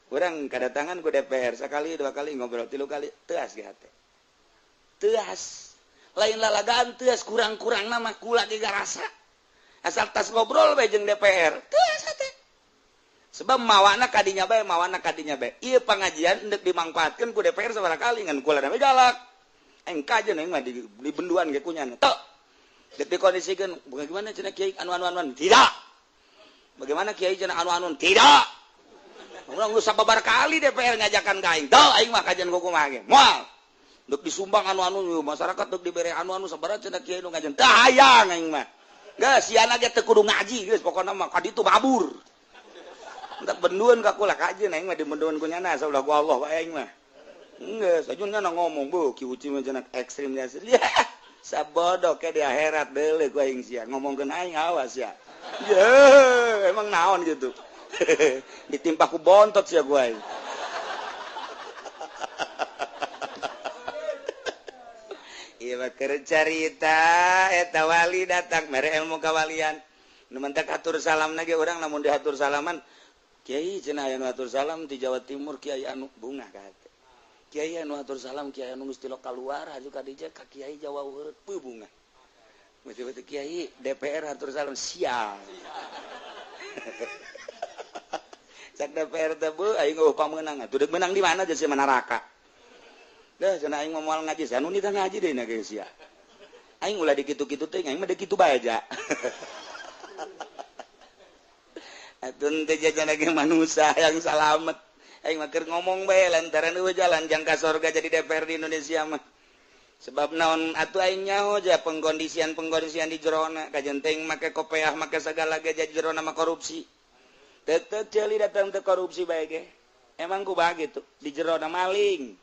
Urang kedatangan ku DPR sekali dua kali ngobrol tilu kali teas ge hate. Teas. Lain lalagaan teas kurang-kurang nama kula ge garasa. Asal tas ngobrol bae jeung DPR, teas hate. Sebab mawana kadinya bae, mawana kadinya bae. Ieu pangajian endek dimangfaatkeun ku DPR sabaraha kali ngan kula da galak. Aing kajeun aing mah di benduan ge kunyana. Tok. Dek dikondisikeun, bagaimana cenah kiai anu-anu-anu? Tidak. Bagaimana kiai cenah anu-anu? Tidak. Urang geus sababar kali DPR ngajakan ka aing. Teu aing mah kajian kumaha ge. Moal. Deuk disumbang anu-anu masyarakat deuk dibere anu-anu sabaraha cenah kiai nu ngajian. Teu hayang aing mah. Geus siana ge teu kudu ngaji geus pokona mah ka ditu mabur. Entak benduan ka kula kajeun aing mah di benduan ku nyana saulah ku Allah bae aing mah. Geus aja nyana ngomong beuh Ki Uci mah cenah ekstrim nya. Sabodo ke di akhirat deuleu ku aing sia ngomongkeun aing awas ya. Ye, emang naon gitu. Ditimpa ku bontot sia ku aing. Ieu mah keur carita eta wali datang mere ilmu kawalian. Nu mentak atur salamna ge urang lamun diatur salaman kiai cenah aya nu atur salam di Jawa Timur kiai anu bungah ka hate. Kiai anu atur salam kiai anu geus tilok kaluar haju ka dieu ka kiai Jawa Urut peuh bungah. Betul-betul kiai DPR atur salam sial. Cak DPR teh beuh aing eueuh pamenang atuh deuk menang di mana jeung sia neraka. Dah cenah aing mah moal ngaji sia nu nitah ngaji deui na ge sia. Aing ulah dikitu-kitu teh aing mah deuk kitu bae ja. Atuh teh jajan lagi manusia yang salamet. Aing mah keur ngomong bae lantaran eueuh jalan jangka sorga jadi DPR di Indonesia mah. Sebab naon atuh aing nyaho ja pengkondisian-pengkondisian di jerona kajen teh make kopeah make sagala ge jadi jerona mah korupsi. Tetep ceuli datang teh korupsi bae ge. Emang kumaha gitu di jerona maling.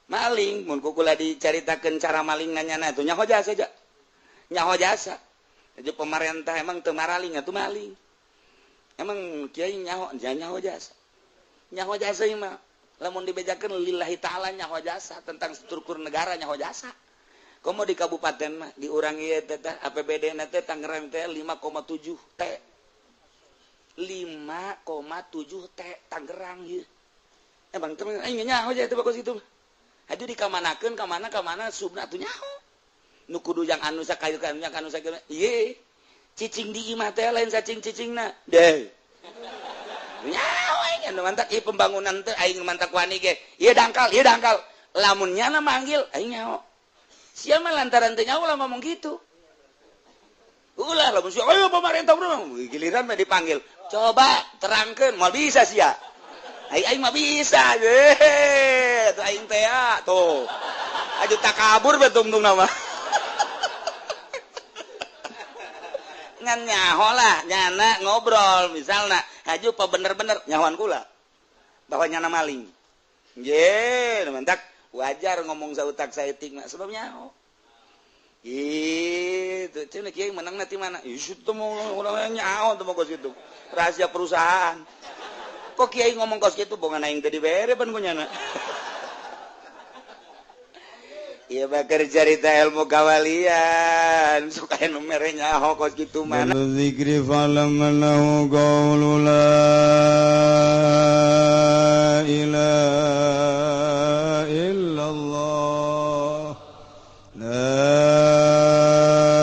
Maling mun ku kula dicaritakeun cara maling nanyana atuh nyaho jasa ja. Nyaho jasa. Jadi pemerintah emang teu maraling atuh maling. Emang kiai nyaho nyaho jasa. Nyaho jasa ieu mah lamun dibejakeun lillahi ta'ala nyaho jasa tentang struktur negara nyaho jasa. Komo di kabupaten mah di urang ieu teh APBD na teh Tangerang teh 5,7 T. 5,7 T Tangerang ieu. Emang teh aing nyaho jasa teh bagus itu. Haju dikamanakeun ka mana subna atuh nyaho. Nu kudu yang anu sakayu ka anu sakieu. Ieu cicing di imah teh lain sacing cicingna. Deh. Nyaho aing anu mantak ieu pembangunan teh aing mantak wani ge. Ieu dangkal, ieu dangkal. Lamun nyana manggil aing nyaho. Sia mah lantaran teu nyaho lah ngomong gitu. Ulah lamun sia ayo pemerintah urang giliran mah dipanggil. Coba terangkeun moal bisa sia. Aing mah bisa ye. Tuh aing teh tuh. Aju takabur bae tungtung nama. Ngan nyaho lah nyana ngobrol misalna haju pa bener-bener nyahoan kula bahwa nyana maling. Nggih, mantak wajar ngomong sautak saeutik mah sebab nyaho. Gitu, cenah kiai menangna ti mana? Ih, teu mau urang nyaho teu mau kos kitu. Rahasia perusahaan. Kok kiai ngomong kos kitu bongan aing teu dibere pan ku nyana. Ieu mah keur carita ilmu kawalian, suka anu mere nyaho kos kitu mana. Zikri falam lahu qawlu la ilaha illallah la ilaha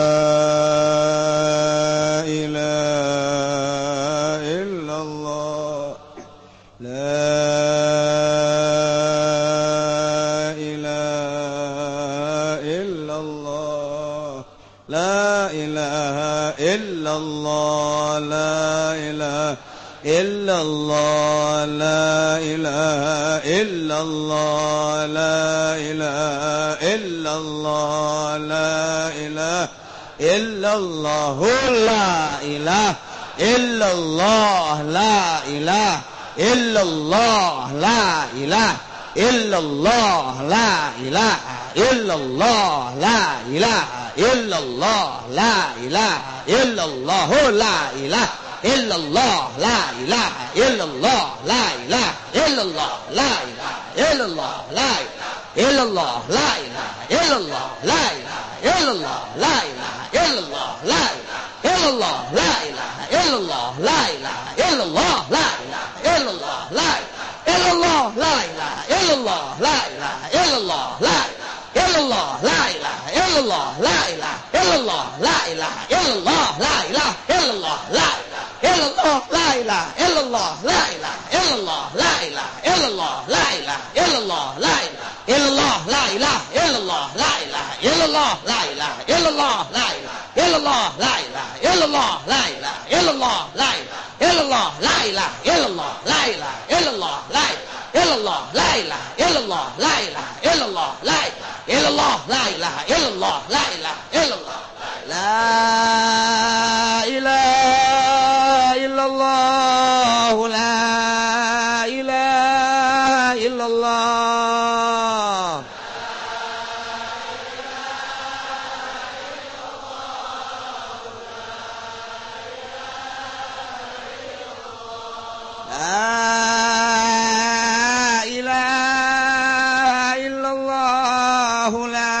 illallah la ilaha illallah la ilaha illallah la ilaha illallah la ilaha illallah la ilaha illallah la ilaha illallah la ilaha illallah la ilaha illallah la ilaha illallah la ilaha illallah la ilaha illallah la ilaha illallah la ilaha illallah la ilaha illallah la ilaha illallah la ilaha illallah la ilaha illallah la ilaha illallah la ilaha illallah la ilaha illallah la ilaha illallah la ilaha illallah la ilaha illallah la ilaha illallah la illallah la ilaha illallah la ilaha illallah la illallah la ilaha illallah la ilaha illallah la ilaha illallah la ilaha illallah la illallah la ilaha illallah la ilaha illallah la ilaha illallah la ilaha illallah la ilaha illallah la ilaha illallah la ilaha illallah la ilaha illallah la ilaha illallah la ilaha illallah la ilaha illallah la ilaha illallah la ilaha illallah la ilaha illallah la illallah la ilaha illallah la ilaha illallah la illallah la ilaha illallah la ilaha illallah la ilaha illallah la ilaha illallah. La ilaha illallah la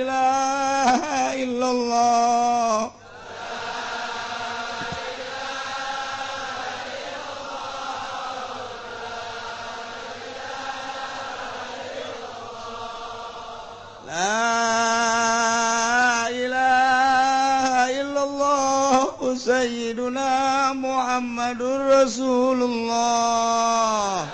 ilaha illallah. La ilaha illallah sayyiduna Muhammadur Rasulullah.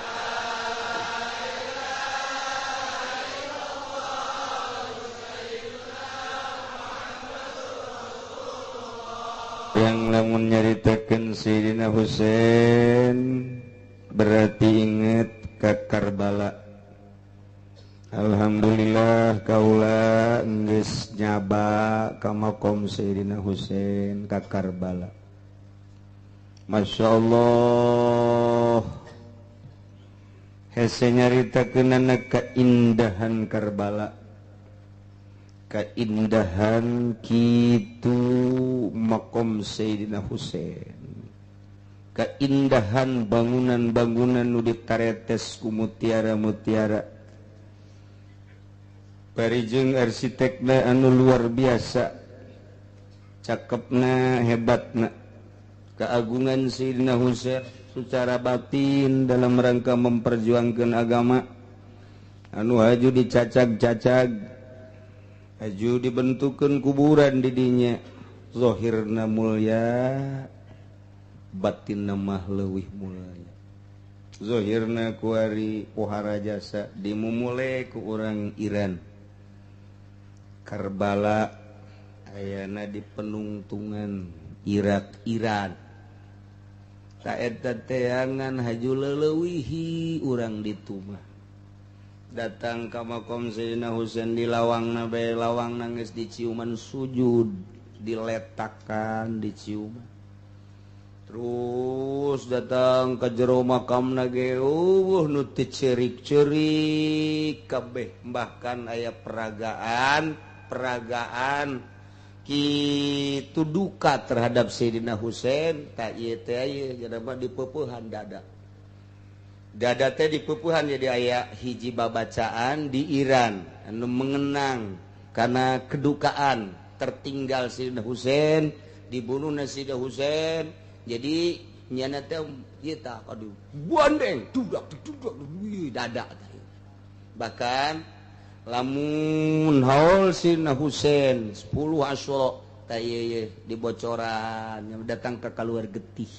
Yang lamun nyaritakeun Sayyidina Husain berarti inget ka Karbala. Alhamdulillah kaula geus nyaba ka makom Sayyidina Husain ka Karbala. Masya Allah, hese nyaritakeunana keindahan Karbala, keindahan kitu makom Sayyidina Husain, keindahan bangunan-bangunan nu ditaretes ku mutiara-mutiara, barijeng arsitekna anu luar biasa, cakepna, hebatna. Keagungan Sayyidina Husain secara batin dalam rangka memperjuangkan agama anu haju dicacag-cacag, haju dibentukkan kuburan didinya, zahirna mulia, batinna mah leuwih mulia. Zahirna kuari pohara jasa dimumule ku urang Iran. Karbala ayana di penungtungan Irak Iran. Taeta teangan haju leleuwihi urang ditumah. Datang ka makom Sayyidina Husain di lawangna bae, lawang nangis diciuman sujud, diletakan diciuman. Terus datang ke jero makamna ge eueuh nu teu ceurik-ceurik kabeh, bahkan aya peragaan kitu duka terhadap Sayyidina Husain. Tak ieu teh ieu jadi dipeupehan dada. Dada teh dipeupehan jadi aya hiji babacaan di Iran anu mengenang karena kedukaan tertinggal Sayyidina Husain, dibunuh Sayyidina Husain. Jadi nyana teh ieu tah aduh bandeng dudak dudak dada teh. Bahkan lamun haul Sayyidina Husain 10 Asyura tah ieu dibocoran yang datang ke keluar getih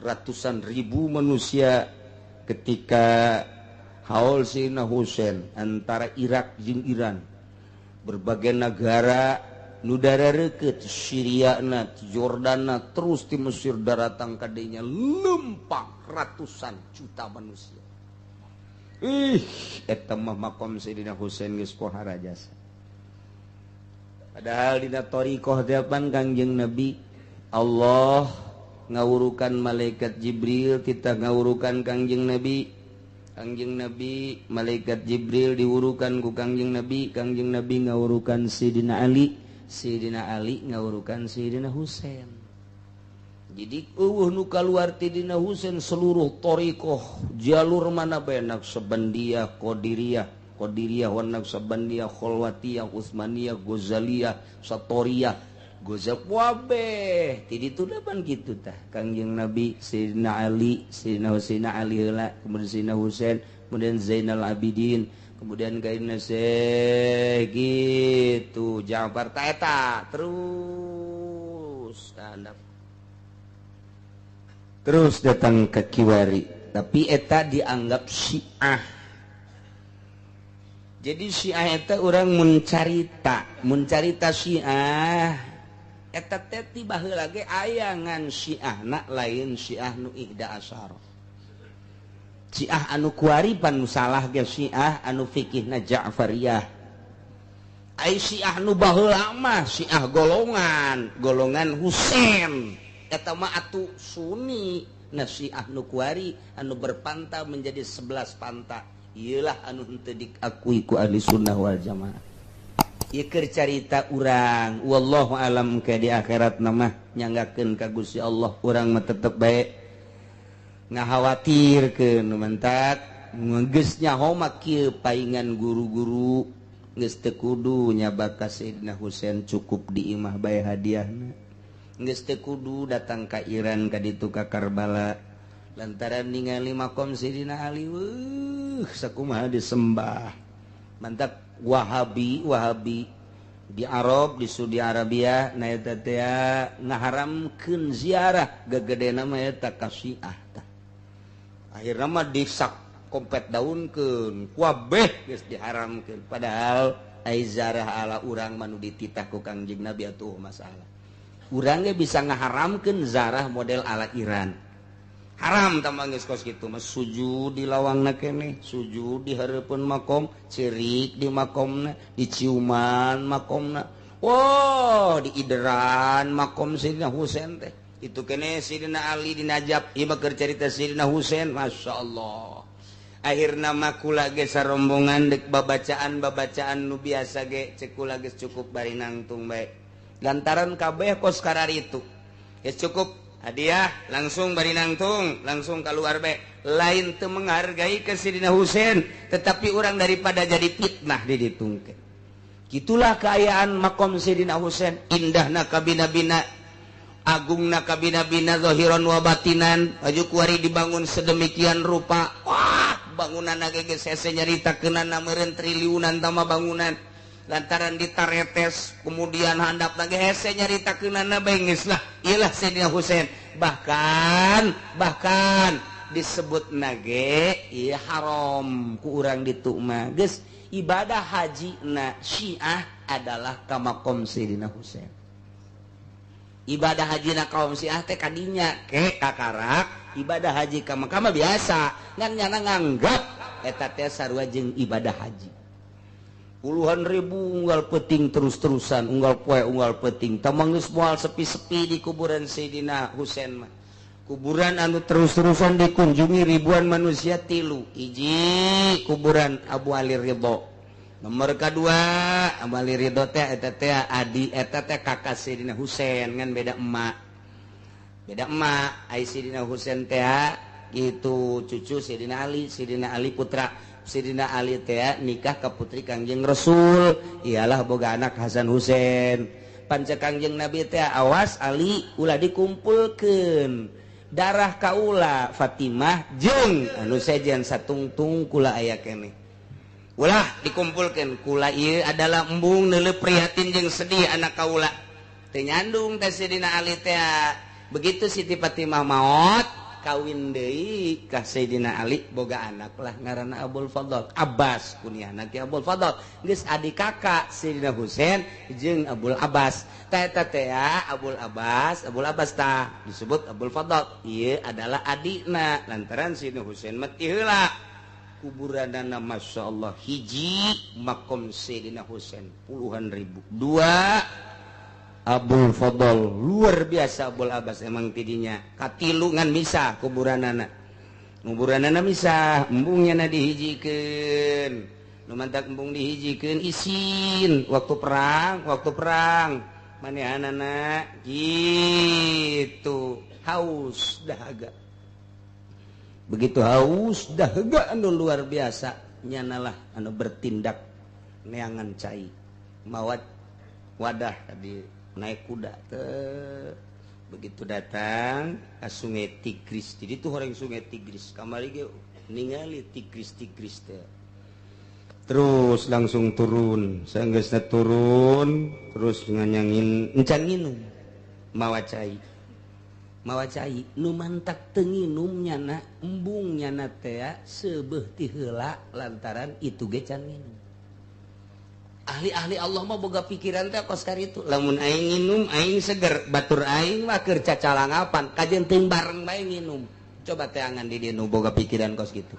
ratusan ribu manusia ketika haul Sayyidina Husain antara Irak jeung Iran, berbagai negara nu darareukeut, Syria na, Jordan na, terus di Mesir daratang kadenya lempang ratusan juta manusia. Ih, eta mah makom Sayyidina Husain geus pohara jasa. Padahal dina thariqah teh pan Kangjeng Nabi Allah ngawurukan malaikat Jibril, titah ngawurukan Kangjeng Nabi. Kangjeng Nabi malaikat Jibril diwurukan ku Kangjeng Nabi, Kangjeng Nabi ngawurukan Sayyidina Ali, Sayyidina Ali ngawurukan Sayyidina Husain. Jadi eueuh nu kaluar ti Dina Husain seluruh thariqah jalur mana bae, Naqsyabandiyah, Qadiriyah, Qadiriyah wa Naqsyabandiyah, Khalwatiyah, Utsmaniyah, Ghazaliyah, Satoriyah, Ghazal wabeh. Ti ditu pan kitu tah Kangjeng Nabi, Sayyidina Ali, Sayyidina Husain Ali heula, kemudian Sayyidina Husain, kemudian Zainal Abidin, kemudian kaina gitu Ja'far ta eta terus tandap terus datang ke kiwari, tapi eta dianggap Syiah. Jadi Syiah eta orang mencarita Syiah eta teh ti baheula ge aya ngan Syiah na lain Syiah nu ihda asyara. Syiah anu kuari pan nu salah ge Syiah anu fikihna Ja'fariyah. Ai Syiah nu baheula mah Syiah golongan Husain. Eta mah atuh Sunni. Nah Syiah nu kuari anu berpanta menjadi 11 panta. Iyalah anu henteu diakui ku ahli sunnah wal jamaah. Ieu keur carita urang, wallahu alam ke di akhirat mah nyanggakeun ka Gusti Allah, urang mah tetep bae ngakhawatirkeun mentak geus nyaho mah kieu paingan guru-guru geus teu kudu nyabak ka Sayyidina Husain, cukup di imah bae hadiahna. Geus teu kudu datang ka Iran ka ditu ka Karbala lantaran ningali makom Sayyidina Ali weuh sakumaha disembah. Mantap Wahabi di Arab, di Saudi Arabia na eta teh ngaharamkeun ziarah gegedena mah eta ka Syiah tah. Akhirna mah disak kompet daunkeun kuabeh geus diharamkeun, padahal ai ziarah ala urang mah nu dititah ku Kangjeng Nabi atuh masalah. Urang ge bisa ngaharamkeun zarah model ala Iran. Haram tambah geus kos kitu mah, sujud di lawangna keneh, sujud di hareupeun makom, cerik di makomna, diciuman makomna. Wah, diideran makom Sayyidina Husain teh. Itu keneh Sayyidina Ali di Najaf, ieu mah keur carita Sayyidina Husain, masyaallah. Akhirna mah kula ge sarombongan deuk babacaan-babacaan nu biasa ge ceuk kula geus cukup bari nangtung bae. Lantaran kabeh kos kararitu. Geus cukup hadiah langsung bari nangtung, langsung keluar bae. Lain teu menghargai ke Sayyidina Husain, tetapi orang daripada jadi fitnah diditungkeun. Gitulah keayaan makom Sayyidina Husain, indahna kabina-bina, agungna kabina-bina zahiran wa batinan, aju kuari dibangun sedemikian rupa. Wah, bangunan ge geus hese nyaritakeunana meureun triliunan tama bangunan. Lantaran ditaretes kemudian handap lagi hese nyaritakeunana bae geus lah. Iyalah Sayyidina Husain. Bahkan disebut nage ieu haram ku urang ditu mah. Geus ibadah haji na Syiah adalah ka makom Sayyidina Husain. Ibadah haji na kaum Syiah teh kadinya ke kakarak ibadah haji ka Mekah mah biasa, ngan nyana nganggap eta teh sarua jeung ibadah haji. Puluhan ribu unggal peting terus-terusan, unggal poe unggal peting. Tamang geus moal sepi-sepi di kuburan Sayyidina Husain mah. Kuburan anu terus-terusan dikunjungi ribuan manusia tilu. Hiji kuburan Abu Ali Ridho. Nomor kedua Abu Ali Ridho teh eta teh adi eta teh kakak Sayyidina Husain ngan beda emak. Beda emak ai Sayyidina Husain teh gitu cucu Sayyidina Ali, Sayyidina Ali putra Sayyidina Ali teh nikah ka putri Kangjeng Rasul, ialah boga anak Hasan Husain. Panca Kangjeng Nabi teh awas Ali ulah dikumpulkeun darah kaula Fatimah jeung anu sejen satungtung kula aya keneh. Ulah dikumpulkeun kula ieu adalah embung neuleuh prihatin jeung sedih anak kaula. Teu nyandung teh Sayyidina Ali teh. Begitu Siti Fatimah maot kawin deui ka Sayyidina Ali boga anak lah ngaranna Abul Fadl Abbas kunyahna ki Abul Fadl geus adi kakak Sayyidina Husain jeung Abul Abbas tah eta teh Abul Abbas tah disebut Abul Fadl ieu adalah adina lantaran Sayyidina Husain mati heula kuburanana masyaallah hiji makom Sayyidina Husain puluhan ribu, dua Abul Fadl luar biasa Abul Abbas emang tidinya katilungan misah kuburanana kuburanana misah embungnya na dihijikeun nu mantak embung dihijikeun isin waktu perang Manehanana gitu haus dahaga. Begitu haus dahaga anu luar biasa, nyanalah anu bertindak neangan cai mawat wadah tadi naik kuda teh. Begitu datang ke Sungai Tigris, jadi tuh orang Sungai Tigris kamari ge ningali Tigris-Tigris teh. Terus langsung turun, sanggeusna turun terus nganyangin encan nginum mawa cai. Mawa cai nu mantak teu nginum nyana embung nyana teh seubeuh ti heula lantaran itu ge can nginum. Ahli-ahli Allah mah boga pikiran teh kos karitu. Lamun aing nginum aing seger, batur aing mah keur cacalangapan, kajeun teuing bareng bae nginum. Coba teangan di dieu nu boga pikiran kos kitu.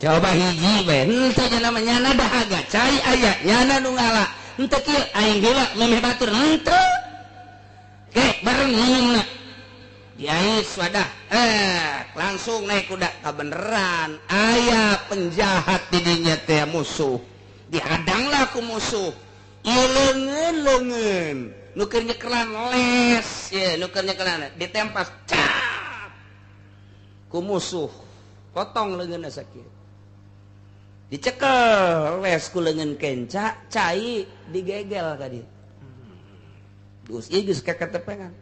Coba hiji bae, henteu nya namanya nyana dahaga, cai aya, nyana nu ngala. Henteu kieu aing heula memeh batur, henteu. Ke bareng nginumna. Diais wadah, langsung naik kuda kabeneran. Aya penjahat di dinya teh musuh. Dihadanglah ku musuh. Ieu leungeun-leungeun, nu keur nyekelan les, ye nu keur nyekelan ditempas cap ku musuh. Potong leungeunna sakit. Dicekel les ku leungeun kenca, cai digegel ka dieu. Geus ieu geus kaketepengan.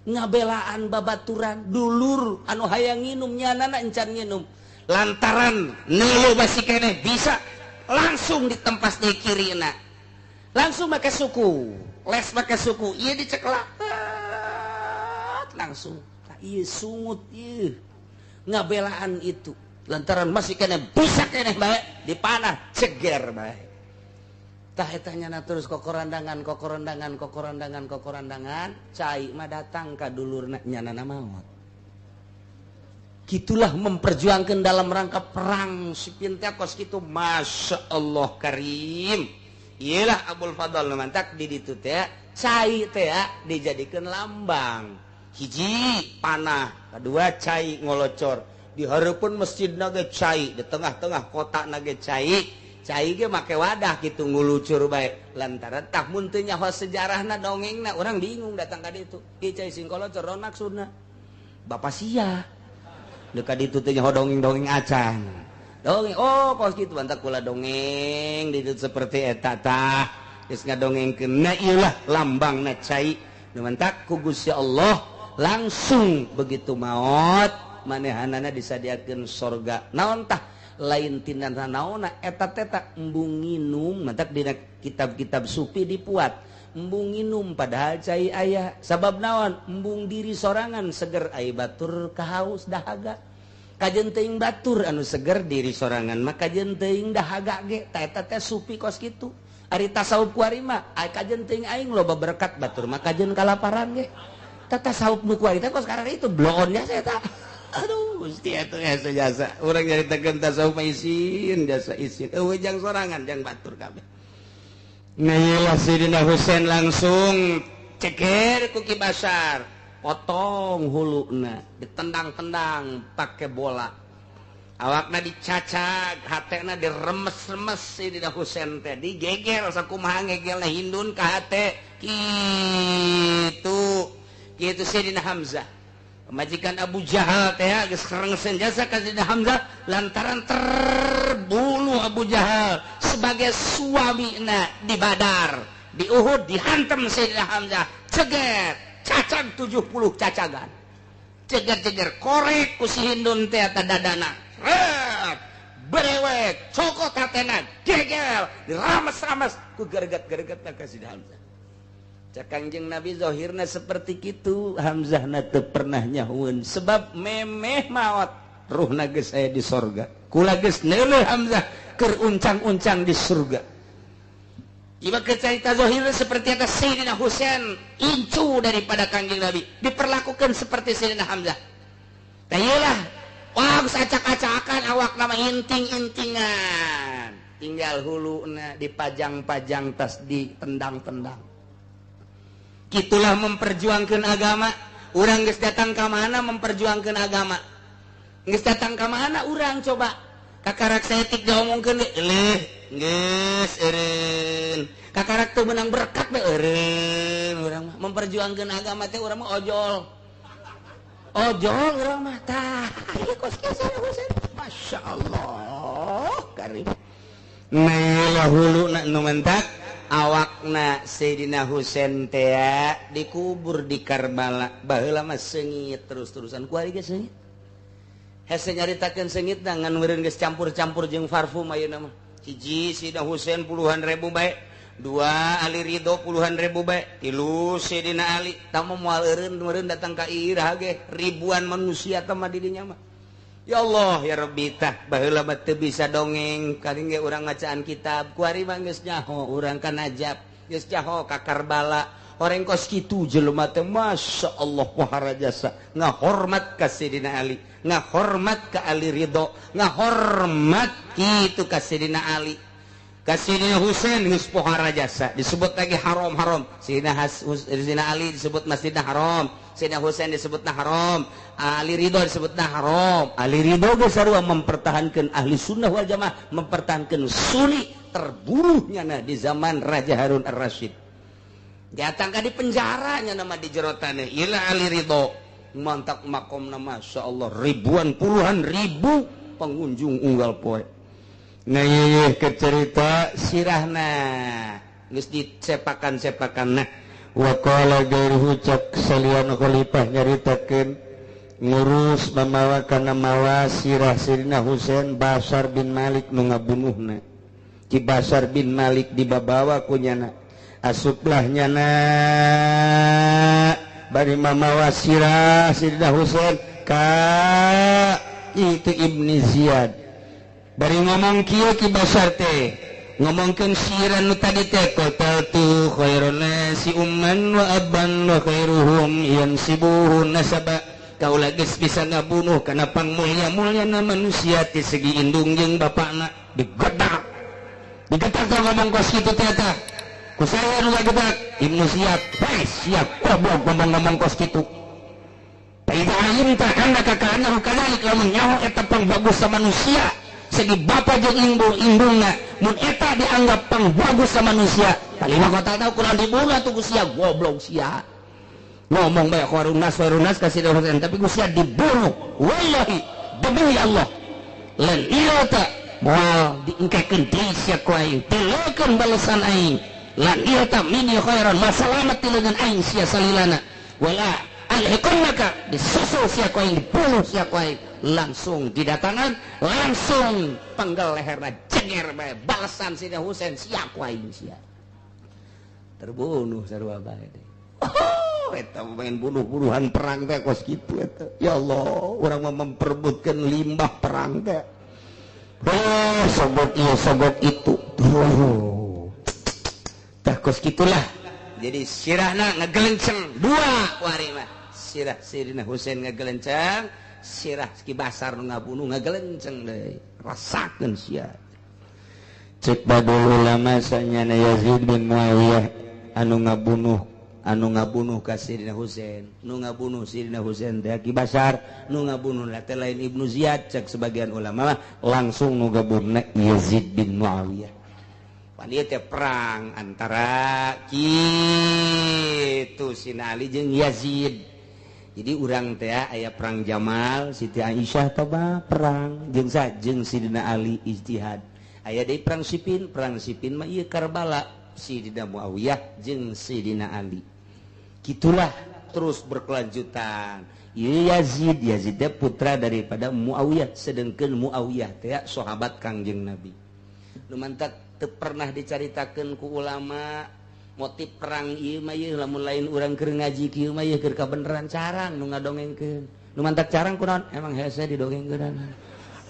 Ngabelaan babaturan dulur anu hayang nginum nyanana encan nginum. Lantaran neuleuh basi keneh bisa langsung ditempas di kirina. Langsung make suku, les make suku, ieu dicekelak langsung. Tah ieu sungut ieu. Ngabelaan itu lantaran masih keneh bisa keneh bae dipanah ceger bae. Tah eta nyana terus kokorandangan kokorandangan kokorandangan kokorandangan cai mah datang ka dulurna nyanana maot. Gitulah memperjuangkan dalam rangka perang si Pintakos kitu. Masya Allah karim. Iyalah Abul Fadl mantak di ditu teh cai teh dijadikan lambang. Hiji panah, kedua cai ngolocor. Di hareupeun masjid nage cai, di tengah-tengah kota nage cai. Cai ge make wadah kitu ngulucur bae. Lantaran tah mun teu nyaho sejarahna dongengna urang bingung datang ka ditu. Ieu cai sing kolocor naon maksudna? Bapak sia. Dekat ditu teh nyaho dongeng-dongeng acan. Dongeng oh kos kitu bantak kula dongeng di ditu seperti eta tah. Geus ngadongengkeun na ieu lah lambangna cai. Nu mantak ku Gusti Allah langsung begitu maot manehanana disadiakeun sorga. Naon tah lain tina naonna eta teh tak embung nginum mantak dina kitab-kitab sufi dipuat embung nginum padahal cai aya sabab naon embung diri sorangan seger ai batur kahaus dahaga kajeun teuing batur anu seger diri sorangan mah kajeun teuing dahaga ge ta eta teh sufi kos kitu. Ari tasawuf kuari mah ai kajeun teuing aing loba berkat batur mah kajeun kalaparan ge. Ta tasawuf nu kuari teh kos karena itu bloonnya saya ta. Aduh Gusti atuh jasa jasa urang nyaritakeun tasawuf mah isin jasa isin eueuh jang sorangan jang batur kabeh. Nah ieu Sayyidina Husain langsung ceker ku Ki Basar, potong huluna, ditendang-tendang pake bola. Awakna dicacag, hatena diremes-remes Sayyidina Husain teh digeger sakumaha ngegelna hindun ka hate. Kitu. Kitu Sayyidina Hamzah. Majikan Abu Jahal teh geus kerengsen jasa ka Sayyidina Hamzah lantaran terbunuh Abu Jahal sebagai suamina di Badar, di Uhud dihantam Sayyidina Hamzah, ceger, cacag 70 cacagan. Ceger-ceger korek ku si Hindun teh eta dadana. Rep, berewek, cokot hatena, gegel, dirames-rames ku gereget-geregetna ka Sayyidina Hamzah. Cak Kangjeng Nabi zahirna seperti kitu, Hamzahna teu pernah nyahueun sebab memeh maot ruhna geus aya di sorga. Kula geus neuleuh Hamzah keur uncang-uncang di surga. Ieu keur carita zahirna seperti eta Sayyidina Husain incu daripada Kangjeng Nabi diperlakukan seperti Sayyidina Hamzah. Tah ieu lah, wah geus acak-acakan awakna mah inting-intingan. Tinggal huluna dipajang-pajang tas ditendang-tendang. Gitulah memperjuangkan agama. Urang geus datang ka mana memperjuangkan agama. Geus datang ka mana urang coba. Kakarak saeutik diomongkeun leuh geus eureun. Kakarak teu meunang berkat we eureun urang mah memperjuangkeun agama teh urang mah ojol. Ojol urang mah tah ieu kos kieu Husain. Masya Allah karim. Nah hulu na nu mentak awakna Sayyidina Husain teh dikubur di Karbala. Baheula mah seungit terus-terusan kuari ge seungit. Hese nyaritakeun seungit ngan meureun geus campur-campur jeung parfum ayeuna mah. Hiji Sayyidina Husain puluhan ribu bae, dua Ali Ridho puluhan ribu bae, tilu Sayyidina Ali tamu moal eureun meureun datang ka iraha ge ribuan manusia teh mah di dinya mah. Ya Allah ya Rabbi tah baheula mah teu bisa dongeng karing ge urang ngacaan kitab kuari mah geus nyaho urang ka Najaf geus nyaho ka Karbala orang kos kitu jelema teh Masya Allah pohara jasa ngahormat ka Sayyidina Ali ngahormat ka Ali Ridho ngahormat kitu ka Sayyidina Ali ka Sayyidina Husain geus pohara jasa disebut lagi haram-haram Sayyidina Ali disebut Masjidil Haram Sayyidina Husain disebutna haram Ali Ridho disebutna haram Ali Ridho geus sarua mempertahankan ahli sunnah wal jamaah mempertahankan sunni terbunuhnya nah di zaman Raja Harun Ar-Rasyid datang ka di penjaranya nama di jero taneuh ieu Ali Ridho mantap makomna Masya Allah ribuan puluhan ribu pengunjung unggal poe. Nah ieu ke cerita sirahna geus dicepakan-cepakan nah wa qala gairuhu cak salian khalifah nyaritakeun ngurus mamawa kana mawa sirah Sayyidina Husain Basar bin Malik nu ngabunuhna. Ki Basar bin Malik dibabawa ku nyana asuplah nyana bari mamawa sirah Sayyidina Husain ka itu Ibni Ziyad bari ngomong kieu Ki Basar teh ngomongkeun siran nu tadi teh qataltu khairun nasi umman wa abban wa khairuhum yansibuhu nasaba kaula geus bisa ngabunuh kana pangmulia-muliana manusia ti segi indung jeung bapakna digedak digedak ngomong kos kitu teh eta ku saya nu ngagedak Ibnu Ziyad bae siap goblok ngomong-ngomong kos kitu fa idza alimta annaka ka'annahu kadzalik lamun nyaho eta pangbagus manusia segi bapa jeung indungna mun eta dianggap pangbagus sama manusia kalima kota tahu kurang dibunuh atuh ku sia goblok sia ngomong bae khairun nas ka Sayyidina Husain tapi ku sia dibunuh wallahi demi Allah lan ieu teh moal diengkekeun deui sia ku aing tilukeun balesan aing lan ieu teh mini khairan masalamat tileungeun aing sia salilana wala alhiqannaka disusul sia ku aing dibunuh sia ku aing langsung didatangan langsung penggal leherna jenger bae balasan Sayyidina Husain sia ku aing sia terbunuh sarua bae deui. Oh eta main bunuh-bunuhan perang teh kos kitu eta ya Allah urang mah memperebutkeun limbah perang teh oh sogok ieu sogok itu oh tah kos kitulah jadi sirahna ngagelenceng dua wari mah sirah Sayyidina Husain ngagelenceng sirah Ki Basar nu ngabunuh ngagelenceng deui rasakeun sia cek badul ulama sanyana Yazid bin Muawiyah anu ngabunuh ka Sayyidina Husain nu ngabunuh Sayyidina Husain teh Ki Basar nu ngabunuh teh lain Ibnu Ziyad cek sebagian ulama mah langsung nu ngabunuhna Yazid bin Muawiyah pan ieu teh perang antara kitu Sayyidina Ali jeung Yazid. Jadi urang teh aya perang Jamal Siti Aisyah toba perang jeung jeung Sayyidina Ali ijtihad aya deui perang Siffin mah ieu Karbala Sayyidina Muawiyah jeung Sayyidina Ali gitulah terus berkelanjutan. Ieu Yazid Yazid teh putra daripada Muawiyah sedengkeun Muawiyah teh sahabat Kangjeng Nabi nu mantak teu pernah dicaritakeun ku ulama motif perang ieu mah ieu lamun lain urang keur ngaji kieu mah ieu keur kabeneran carang nu ngadongengkeun nu mantak carang kunaon emang hese didongengkeun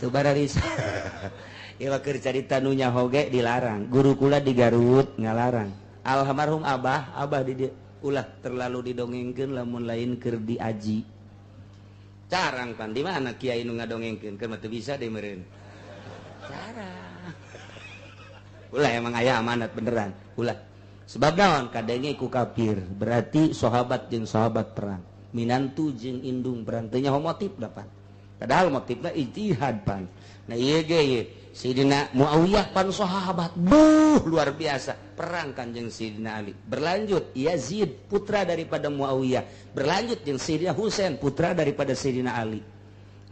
teu bararisa ieu mah keur carita nu nyaho ge dilarang guru kula di Garut ngalarang almarhum abah abah di dieu ulah terlalu didongengkeun lamun lain keur diaji carang pan di mana kiai nu ngadongengkeun keur mah teu bisa deui meureun carang ulah emang aya amanat beneran ulah sebab naon kadenge ku kafir berarti sahabat jeung sahabat perang minantu jeung indung perang teu nyaho motif dapat Padahal motifna ijtihad pan. Nah ieu ge ieu Sayyidina Muawiyah pan sahabat buh luar biasa perang kanjeng Sayyidina Ali. Berlanjut Yazid putra daripada Muawiyah, berlanjut jeung Sayyidina Husain putra daripada Sayyidina Ali.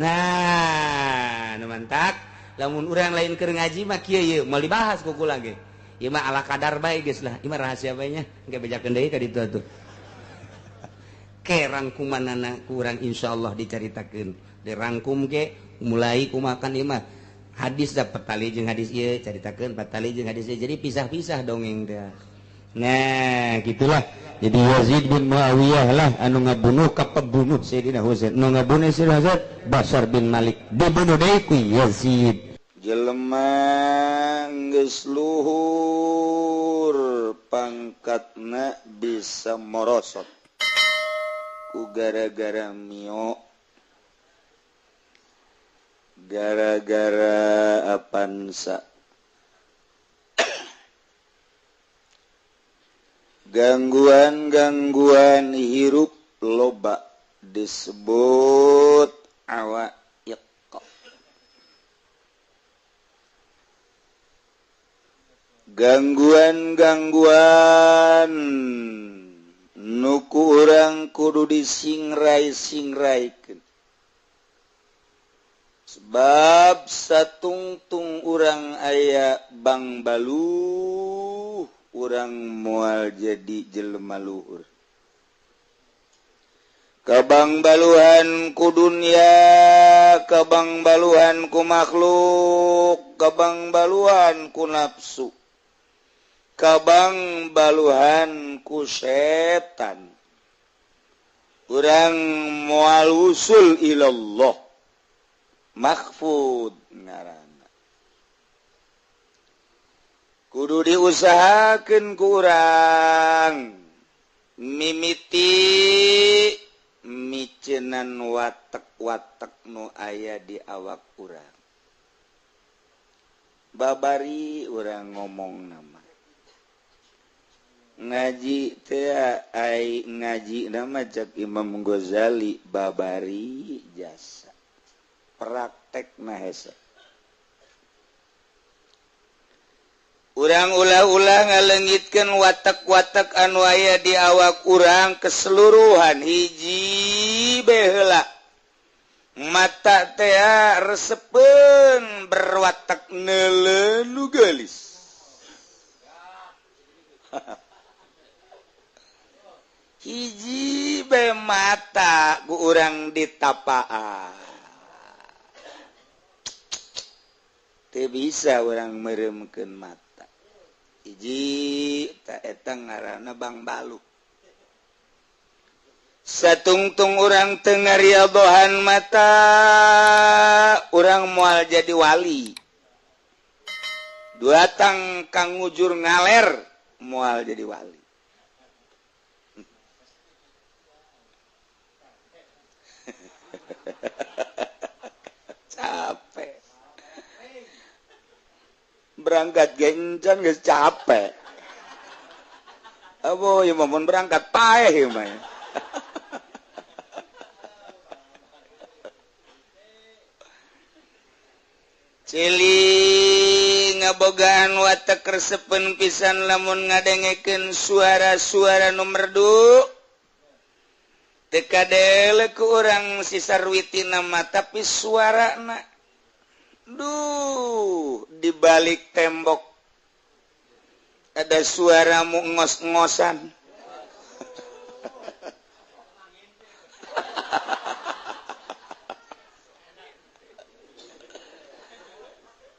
Nah, nu mantak lamun urang lain keur ngaji mah kieu ieu moal dibahas ku kula ge. Ieu mah ala kadar bae geus lah, ieu mah rahasia bae nya, engke bejakeun deui ka ditu atuh. Ke rangkumanana ku urang insyaallah dicaritakeun. Dirangkum ke mulai kumakan ieu mah hadis dapat tali jeung hadis ieu caritakeun patali jeung hadis ieu jadi pisah-pisah dongeng teh. Nah, gitulah. Jadi Yazid bin Muawiyah lah anu ngabunuh ka pembunuh Sayyidina Husain. Nu ngabunuh Sayyidina Husain Basar bin Malik dibunuh deui ku Yazid. Jelema geus luhur pangkatna bisa morosot ku gara-gara mio, gara-gara apansa, gangguan-gangguan hirup loba disebut awaiq. Gangguan-gangguan nu ku urang kudu disingrai-singraikeun. Sebab satungtung urang aya bang baluh, urang moal jadi jelema luhur. Kabang baluhan ku dunia, kabang baluhan ku makhluk, kabang baluhan ku nafsu, kabang baluhan ku setan. Urang moal usul ilallah. Mahfud ngaranna. Kudu diusahakeun ku urang mimiti micenan watek-watek nu aya di awak urang. Babari urang ngomong nama. Ngaji teh ai ngaji nama cek Imam Ghazali babari jasa. Praktek mahesa. Urang ulah-ulah ngalengitkeun watak-watak anu aya di awak urang keseluruhan hiji bae heula. Mata teh resepeun berwatak neuleuh nu geulis. Hiji bae mata ku urang ditapaan. Teu bisa orang meremkeun mata. Hiji ta eta ngaranna Bang Balu. Satungtung urang teu ngariadohan mata, urang moal jadi wali. Dua tang kang ngujur ngaler moal jadi wali. Capek. Berangkat gencan geus capek. Abo ieu mah mun berangkat paeh ieu mah. Cili ngabogaan watek resepeun pisan lamun ngadengekeun suara-suara nu merdu. Teu kadele ku urang si sarwitina mah tapi suarana duh, di balik tembok ada suara mu ngos-ngosan.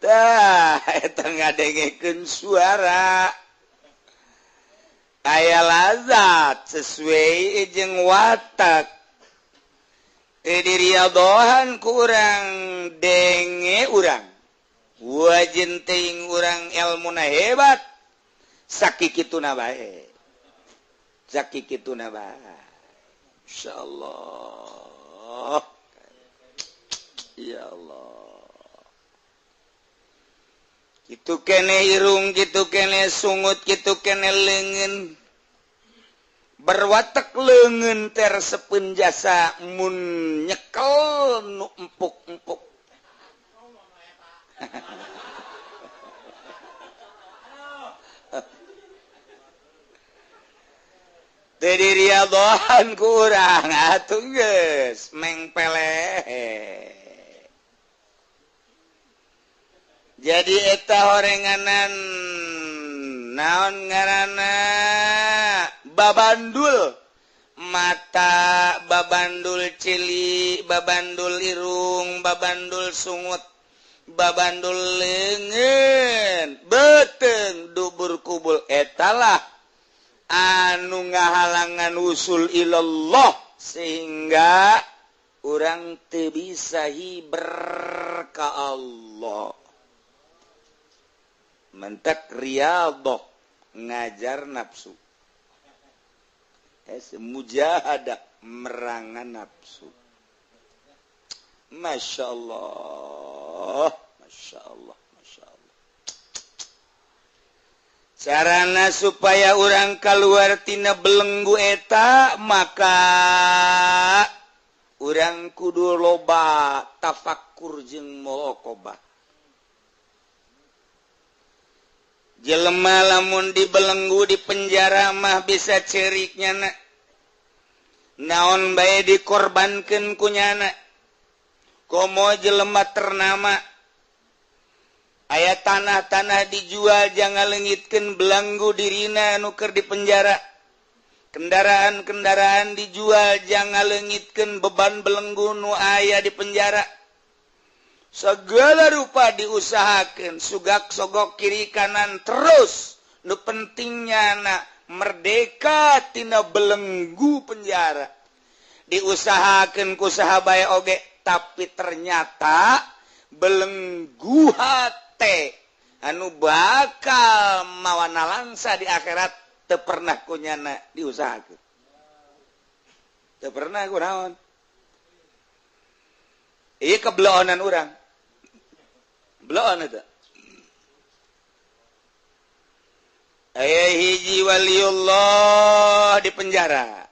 Tah, eta ngadengekeun suara. Aya lazat sesuai jeung watak. Diriadohan ku urang denge urang wajin teuing urang ilmuna hebat sakikituna bae sakikituna bae insyaallah ya Allah kitu kene irung kitu kene sungut kitu kene leungeun Berwatek leungeun teh resepeun jasa mun nyekel nu empuk-empuk. Teu diriadhohan ku urang atuh geus mengpeleh. Jadi eta horenganan naon ngaranna babandul mata, babandul cili, babandul irung, babandul sungut, babandul leungeun, beuteung dubur kubul etalah anu ngahalangan usul ilallah sehingga urang teu bisa hiber ka Allah. Mentek riyadhah ngajar nafsu. Mujahadah merangan nafsu. Masya Allah, Masya Allah, Masya Allah. Carana supaya orang keluar tina belenggu eta maka urang kudu loba tafakur jeung muraqabah. Jelema lamun dibelenggu di penjara mah bisa cerik nyana. Naon bae dikorbankeun ku nyana. Komo jelema ternama. Aya tanah-tanah dijual jangan leungitkeun belenggu dirina nu keur di penjara. Kendaraan-kendaraan dijual jangan leungitkeun beban belenggu nu aya di penjara. Segala rupa diusahakan, sugak sogok kiri kanan terus. Nu pentingnya anak merdeka tina belenggu penjara. Diusahakan ku saha bae oge, tapi ternyata belenggu hate anu bakal mawana langsa di akhirat teu pernah ku nyana diusahakeun. Teu pernah ku naon. Ieu kebeloonan urang. Beloon eta. Aya hiji waliullah di penjara.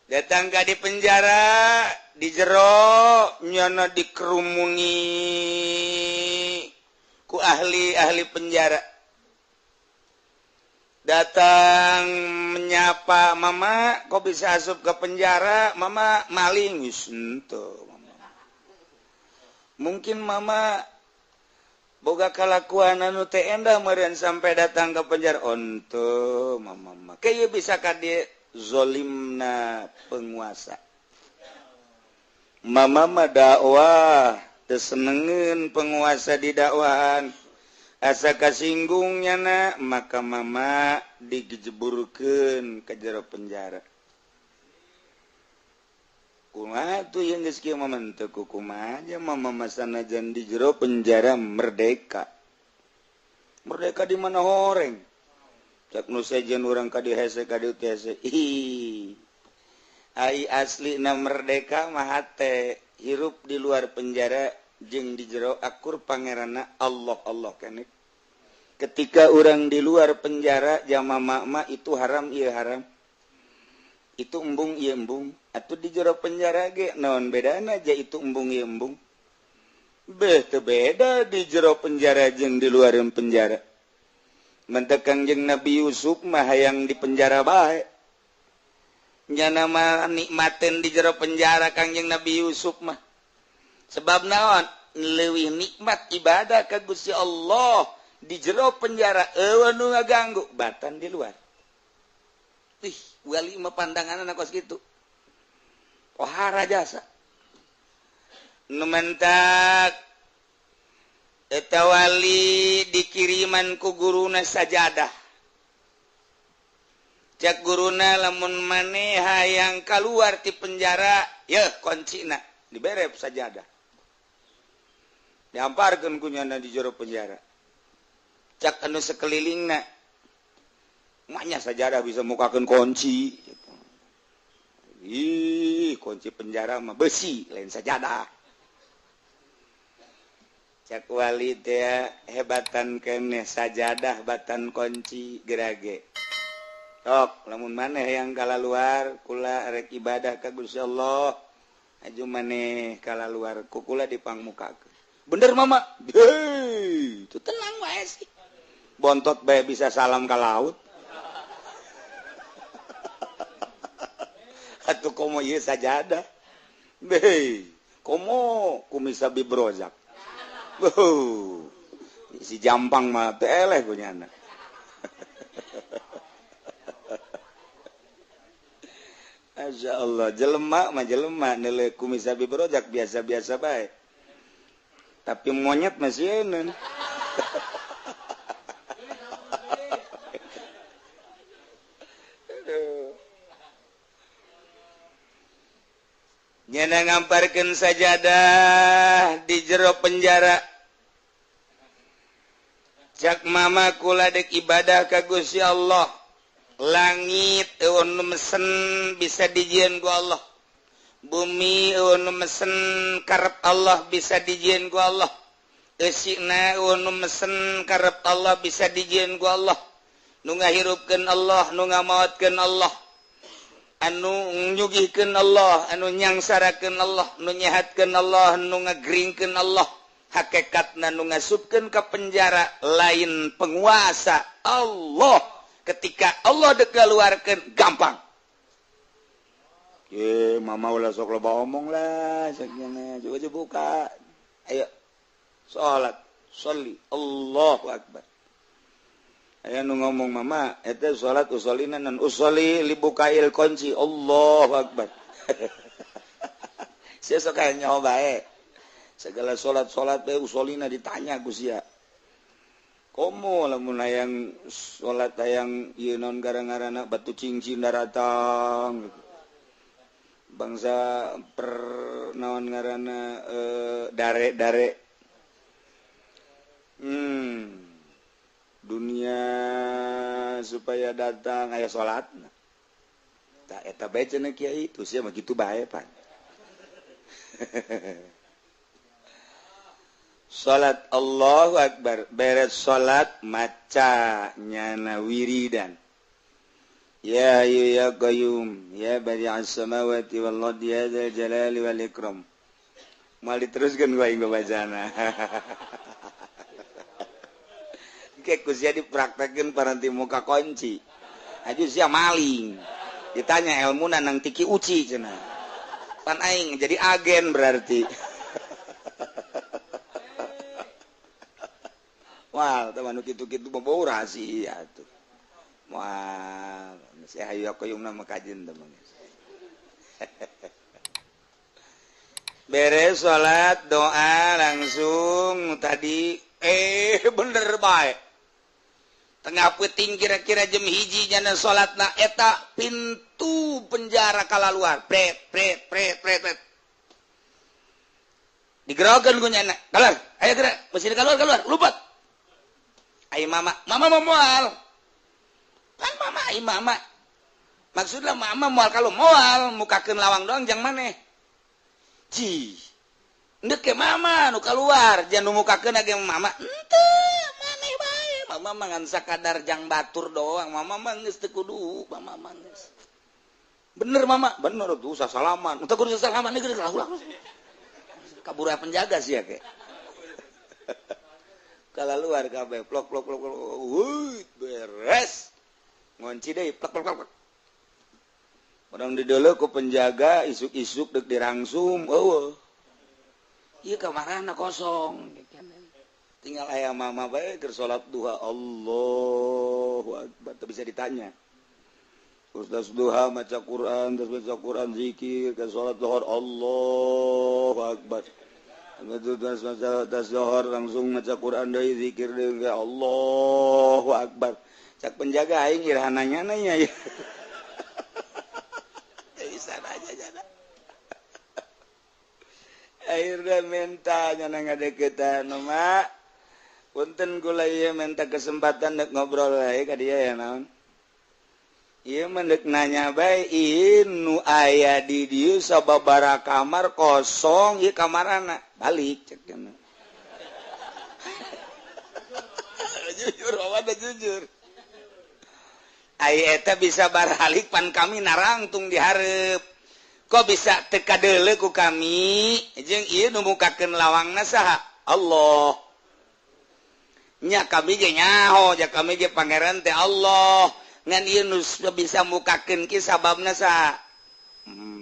Datang ka di penjara, di jero nyana dikerumuni ku ahli-ahli penjara. Datang menyapa, "Mama, kok bisa asup ke penjara?" "Mama maling." Geus henteu. Mungkin mama boga kalakuan anu teu endah meureun sampai datang ke penjara. Onto mama mah kieu bisa ka dieu zolimna penguasa. Mama mah dakwah teu senengeun penguasa di dakwahan. Asa kasinggung nyana maka mama digejeburkeun ka jero penjara. Kumaha tuh yang geus kieu mah teu kumaha aja mama masanajan di jero penjara merdeka. Merdeka di mana horeng? Cak nu sejen urang ka dieu hese ka dieu teh hese. Ih. Ai aslina merdeka mah hate hirup di luar penjara jeung di jero akur pangeranna Allah Allah keneh. Ketika urang di luar penjara jama mama itu haram ieu haram. Itu embung ieu embung. Atuh di jero penjara ge naon bedana aja itu embung ieu embung. Beh teu beda di jero penjara jeung di luar penjara. Mentek Kangjeng Nabi Yusuf mah hayang di penjara bae. Nyana mah nikmateun di jero penjara Kangjeng Nabi Yusuf mah. Sebab naon? Leuwih nikmat ibadah ka Gusti Allah di jero penjara eueuh nu ngaganggu batan di luar. Ih, wali mah pandanganna kos kitu. Pohara jasa. Nu mentak eta wali dikiriman ku guruna sajadah. Cak guruna lamun maneh hayang kaluar ti penjara, yeuh kuncina dibere sajadah. Dihamparkeun ku nyana di jero penjara. Cak anu sekelilingna, maknya sajadah bisa mukakeun kunci. Ih, kunci penjara mah besi, lain sajadah. Cak wali teh hebatan keneh sajadah batan kunci gerage. Sok lamun maneh yang kala luar kula rek ibadah ka Gusti Allah aju maneh kala luar ku kula dipangmukakeun. Bener mama. Hei, itu tenang wae sih. Bontot bae bisa salam ka laut. Atuh komo ieu sajadah. Hei, komo kumisa bibrozak. Wuh. Si jampang mah teu eleh ku nyana. Masya Allah, jelema mah jelema neuleuh kumisa bibrozak biasa-biasa bae. Tapi monyet masih eun. Nyana ngamparkeun sajadah di jero penjara. Cak mama kula dek ibadah ka Gusti Allah. Langit eueuh nu mesen bisa dijieun ku Allah. Bumi eueuh nu mesen karep Allah bisa dijieun ku Allah. Eusina eueuh nu mesen karep Allah bisa dijieun ku Allah. Nu ngahirupkeun Allah, nu ngamaotkeun Allah. Anu nyugihkeun Allah, anu nyangsarakeun Allah, nu nyehatkeun Allah, nu ngageringkeun Allah. Hakikatna nu ngasupkeun ka penjara lain penguasa Allah. Ketika Allah dek keluarkeun gampang. Ye, mama ulah sok loba omong lah, sakjana coba buka. Ayo salat, sholli, Allahu akbar. Aya nu ngomong mama, eta salat usolina nan usolli libukail kunci, Allahu akbar. Sia sok aya nyaho bae. Segala salat-salat bae usolina ditanya ku sia. Komo lamun hayang salat hayang ieu naon gara-garana batu cincin daratang. Bangsa per naon ngaranna dare-dare. Dunia supaya datang aya salatna. Tah eta bae cenah kiai, tuh sia mah kitu bae pan. Salat Allahu akbar, beres salat maca nyana wiridan. Ya hayyu ya qayyum ya badi'as samawati wal ardi ya dzal jalali wal ikram. Moal diteruskeun ku aing babacana. Kayak ku sia dipraktekeun paranti muka kunci. Aju sia maling. Ditanya ilmuna nang tiki uci cenah. Pan aing jadi agen berarti. Wah, teman kitu-kitu bau rahasia tuh. Wah, saya hayu qayyumna mah kajen teman. Beres salat doa langsung tadi bener bae. Tengah peuting kira-kira jam 1 nyana salatna eta pintu penjara kalaluar. Pret pret pret pret pret. Digerokeun ku nyana. Keluar, ayo gerak, mesti keluar keluar, lupat. Ai mama, mama mau moal. Kan mama ai mama. Maksudna mama moal kalau moal mukakeun lawang doang jang maneh. Ci. Ndek ke mama nu keluar, jangan nu mukakeun ge mama. Henteu, maneh bae. Mama mah ngan sakadar jang batur doang. Mama mah geus teu kudu, mama mah geus. Bener mama, bener tuh usah salaman. Teu kudu salaman geus ulah. Kabur penjaga sih ya ke. Kalau luar kabeh plok plok plok plok, wuih beres. Ngunci deui plok plok plok. Orang dideuleu ku penjaga isuk-isuk deuk dirangsum, eueuh. Ieu kamarana kosong. Tinggal aya mama bae keur salat duha, Allahu akbar, teu bisa ditanya. Terus duha maca Quran, terus maca Quran zikir, ke salat zuhur Allahu akbar. Terus zuhur langsung maca Quran deui zikir deui Allahu akbar. Cak penjaga aing iraha nanya ya. Bisa aja jana. Akhirnya minta nyana ngadeukeutan mak. Punten kula ieu minta kesempatan dek ngobrol wae ka dieu ya naon. Ieu mah deuk nanya bae ieu nu aya di dieu sababaraha kamar kosong ieu kamarana balik cek cenah. Jujur awan jujur. Ai eta bisa baralik pan kami narangtung dihareup. Kok bisa teu kadeuleu ku kami jeung ieu nu mukakeun lawangna saha? Allah. Nya kami ge nyaho, ja kami ge pangeran teh Allah. Ngan ieu nu bisa mukakeun ki sababna saha?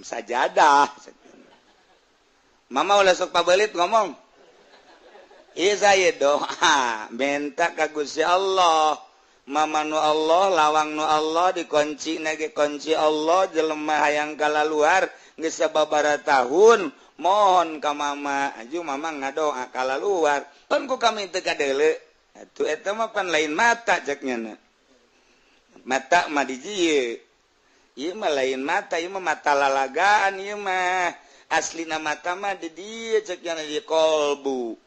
Sajadah. Mama ulah sok pabelit ngomong. Ieu saya doa minta ka Gusti Allah. Mama nu Allah, lawang nu Allah dikunci nage kunci Allah, jelema hayang kalaluar geus sababaraha tahun mohon ka mama, aju mama ngadoa kalaluar. Pan ku kami teu kadeuleu. Atuh eta mah pan lain mata cek nyana. Mata mah di dieu. Ieu mah lain mata, ieu mah mata lalagaan ieu mah. Aslina mata mah di dieu cek nyana di kolbu.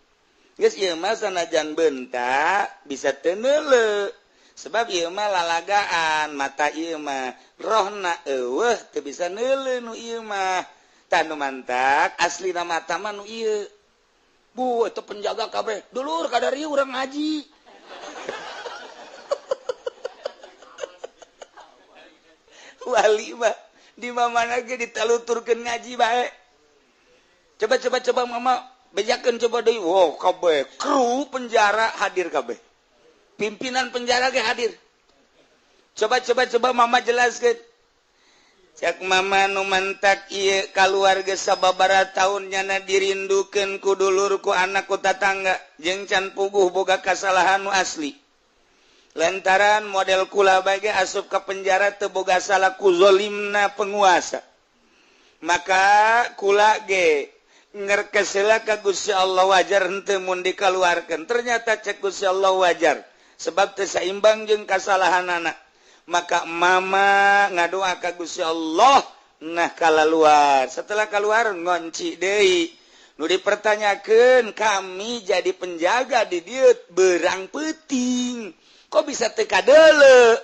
Geus ieu mah sanajan bentak bisa teu neuleu. Sebab ieu mah lalagaan, mata ieu mah rohna eueuh teu bisa neuleu nu ieu mah. Tah nu mantak aslina mata mah nu ieu. Bu, itu penjaga kabeh. Dulur kadari urang ngaji. Wali mah di mana ge ditaluturkeun ngaji bae. Coba coba coba mama bejakeun coba deui. Wow, kabeh kru penjara hadir kabeh. Pimpinan penjara ge hadir. Coba coba coba mama jelaskeun. Cek mama nu mantak ieu kaluarga sababaraha taun nyana dirindukeun ku dulur ku anak ku tatangga jeung can puguh boga kasalahan nu asli. Lantaran model kula bae asup ka penjara teu boga salah ku zolimna penguasa. Maka kula ge ngerkesela ka Gusti Allah wajar henteu mun dikaluarkeun. Ternyata cek Gusti Allah wajar sebab teu saimbang jeung kasalahanana. Maka mama ngadoa ka Gusti Allah nah kalaluar. Setelah keluar ngonci deui. Nu dipertanyakeun kami jadi penjaga di dieu berang peuting. Kok bisa teu kadeuleu?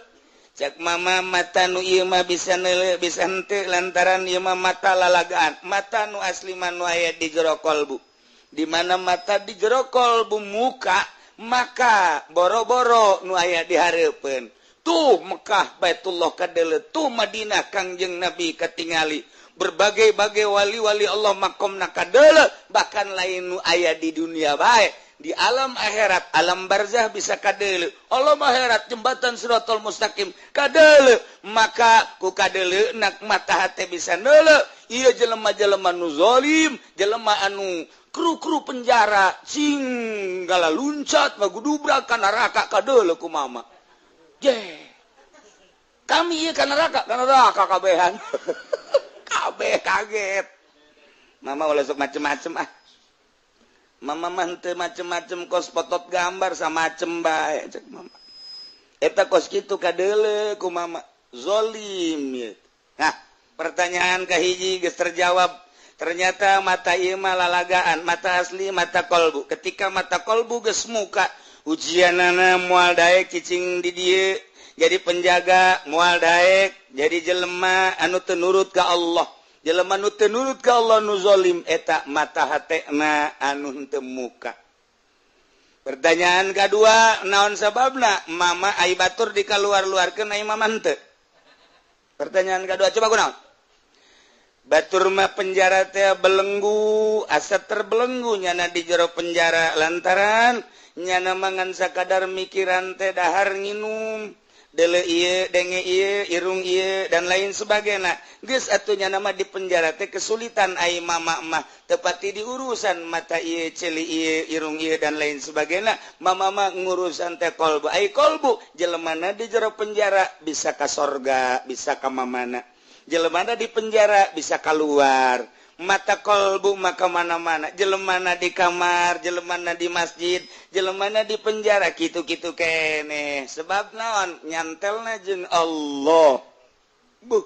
Cek mama mata nu ieu mah bisa neuleu bisa henteu lantaran ieu mah mata lalagaan. Mata nu asli mah nu aya di jero kolbu. Di mana mata di jero kolbu muka, maka boro-boro nu aya di hareupeun. Tuh Mekah Baitullah kadeuleu, tuh Madinah Kangjeng Nabi katingali. Berbagai-bagai wali-wali Allah makomna kadeuleu, bahkan lain nu aya di dunia bae, di alam akhirat, alam barzah bisa kadeuleu. Alam akhirat jembatan Siratal Mustaqim kadeuleu, maka ku kadeuleu nak mata hate bisa neuleu. Ieu jelema-jelema nu zalim, jelema anu kru-kru penjara cing gala luncat magudubrak ka neraka kadeuleu ku mama. Je. Kami ieu ka neraka kabehan. Kabeh kaget. Mama ulah sok macem-macem ah. Mama mah henteu macem-macem kos potot gambar samacem bae cek mama. Eta kos kitu kadeuleu ku mama. Zolim ieu. Nah, pertanyaan kahiji geus terjawab. Ternyata mata ieu mah lalagaan, mata asli mata kolbu. Ketika mata kolbu geus muka, ujianana moal daek cicing di dieu jadi penjaga, moal daek jadi jelema anu teu nurut ka Allah. Jelema nu teu nurut ka Allah nu zalim eta mata hatena anu henteu muka. Pertanyaan kedua, naon sababna mama ai batur dikaluar-luarkeun ai mama henteu? Pertanyaan kedua coba kunaon? Batur mah penjara teh belenggu, asa terbelenggu nyana di jero penjara lantaran nyana mangan sakadar mikiran teh dahar nginum, dele ieu, denge ieu, irung ieu dan lain sebagainya. Geus atuh nyana mah di penjara teh kesulitan ai mama mah tepati di urusan mata ieu, ceuli ieu, irung ieu dan lain sebagainya. Mama mah ngurusan teh kolbu. Ai kolbu jelemana di jero penjara bisa ka sorga, bisa ka mamana. Jelemana di penjara bisa keluar. Mata kolbu maka mana-mana, jelemana di kamar, jelemana di masjid, jelemana di penjara, kitu-kitu kene. Sebab naon nyantelna jeung Allah. Buh.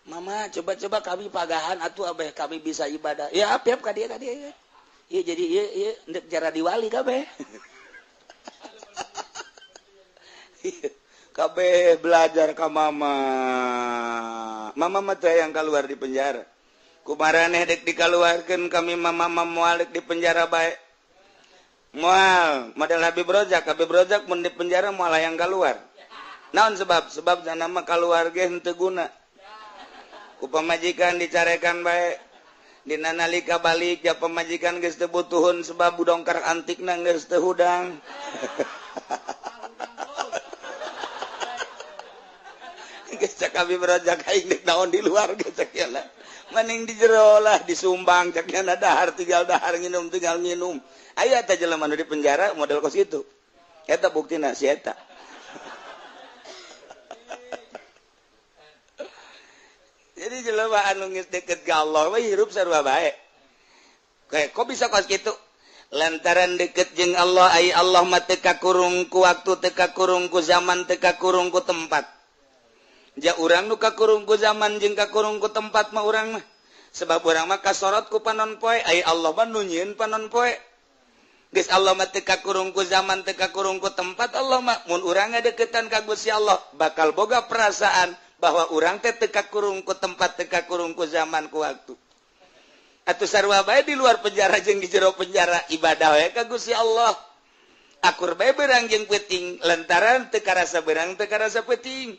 Mama coba-coba kami pagahan atuh abeh kami bisa ibadah. Ya apiap ka dieu ka dieu. Ieu jadi ieu ieu ndek jara diwali kabeh. Kabeh belajar ka mama. Mama mah teh yang keluar di penjara. Kumaraneh dek dikaluarkeun kami mama moal dek di penjara bae. Moal model Habib Rozak, Habib Rozak mun di penjara moal hayang keluar. Naon sebab? Sebab nama keluarga henteu guna. Ku pamajikan dicarekan bae. Dina nalika balik ya pamajikan geus teu butuhun sebab budongkar antikna geus teu hudang. Geus cak kami berajak aing deuk naon di luar geus cak yana. Mending di jero lah disumbang cak yana dahar tinggal dahar nginum tinggal nginum. Aya teh jelema nu di penjara model kos kitu. Eta buktina si eta. Jadi jelema anu geus deket ka Allah we hirup sarua bae. Kayak kok bisa kos kitu? Lantaran deket jeung Allah, ai Allah mah teu kakurung ku waktu, teu kakurung ku zaman, teu kakurung ku tempat. Ja urang nu kakurung ku zaman jeung kakurung ku tempat mah urang mah. Sebab urang mah kasorot ku panon poe, ai Allah mah nu nyieun panon poe. Geus Allah mah teu kakurung ku zaman, teu kakurung ku tempat, Allah mah mun urang ngadeukeutan ka Gusti Allah bakal boga perasaan bahwa urang teh teu kakurung ku tempat, teu kakurung ku zaman ku waktu. Atuh sarua bae di luar penjara jeung di jero penjara ibadah we ka Gusti Allah. Akur bae beurang jeung peuting lantaran teu karasa beurang teu karasa peuting.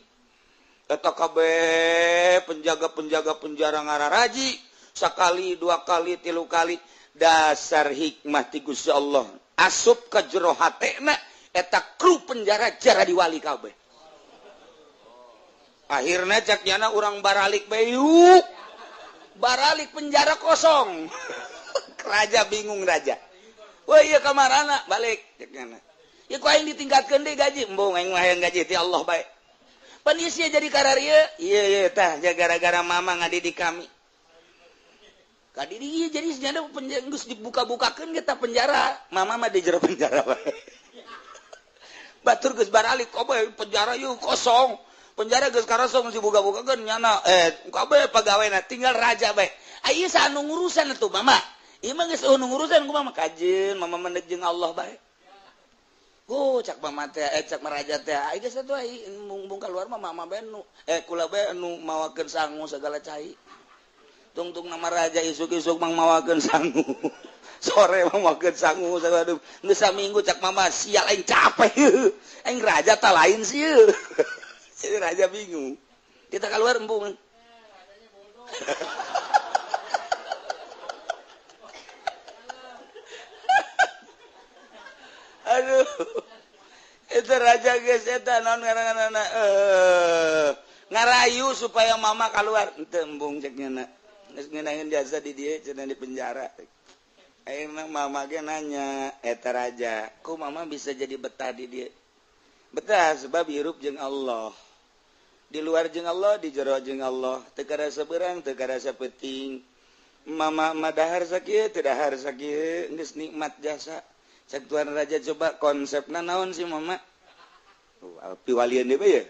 Eta kabeh penjaga-penjaga penjara ngararaji sakali, dua kali, tilu kali dasar hikmah ti Gusti Allah. Asup ka jero hatena eta kru penjara jara diwali kabeh. Akhirna cak nyana urang baralik bae yuk. Baralik penjara kosong. Raja bingung raja. Wah iya kamarana balik cak nyana. Ya ku aing ditingkatkeun deui gaji, embung aing mah hayang gaji ti Allah bae. Pan ieu sia jadi kararieu. Ieu ieu tah gara-gara mama ngadidik kami. Kadidik ieu jadi senyana penjara geus dibuka-bukakeun ge tah penjara. Mama mah di jero penjara bae. Batur geus baralik kabeh penjara ieu kosong. Penjara geus karosong geus dibuka-bukakeun nyana kabeh pegawena tinggal raja bae. Ieu saha nu ngurusan atuh mama. Ieu mah geus nu ngurusan kumaha mah kajeun mama mendek jeung Allah bae. Oh cak mama teh cak maraja teh ai geus atuh ai mung keluar mah mama bae nu kula bae nu mawakeun sangu segala cai. Tungtung nama raja isuk-isuk mang mawakeun sangu. Sore mawakeun sangu segala geus saminggu cak mama sial aing capek. Aing raja tah lain sieun. Jadi raja bingung. Kita keluar embung. Aduh. Itu raja geus eta naon ngaranna ngarayu supaya mama keluar. Henteu embung cek nya. Geus ngeunaheun jasa di dieu cenah di penjara. Ayeuna mama ge nanya eta raja, "Ku mama bisa jadi betah di dieu?" Betah sebab hirup jeung Allah. Di luar jeung Allah, di jero jeung Allah, teu karasa beurang, teu karasa peuting. Mama mah dahar sakieu, teu dahar sakieu, geus nikmat jasa. Cek tuan raja coba konsepna naon sih mama? Piwalian deui bae ye.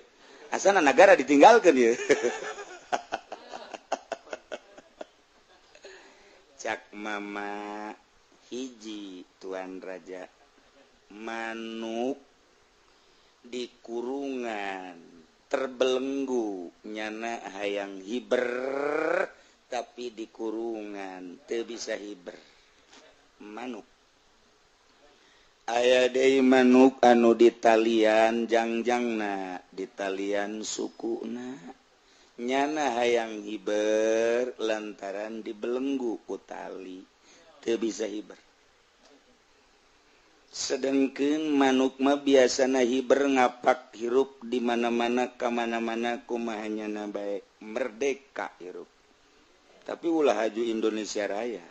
Asana nagara ditinggalkeun ye. Cak mama hiji tuan raja manuk di kurungan terbelenggu nyana hayang hiber tapi di kurungan teu bisa hiber manuk. Aya deui manuk anu ditalian jangjangna ditalian sukuna nyana hayang hiber lantaran dibelenggu ku tali teu bisa hiber. Sedengkeun manuk mah biasana hiber ngapak hirup di mana-mana ka mana-mana kumaha nyana bae merdeka hirup. Tapi ulah haju Indonesia Raya.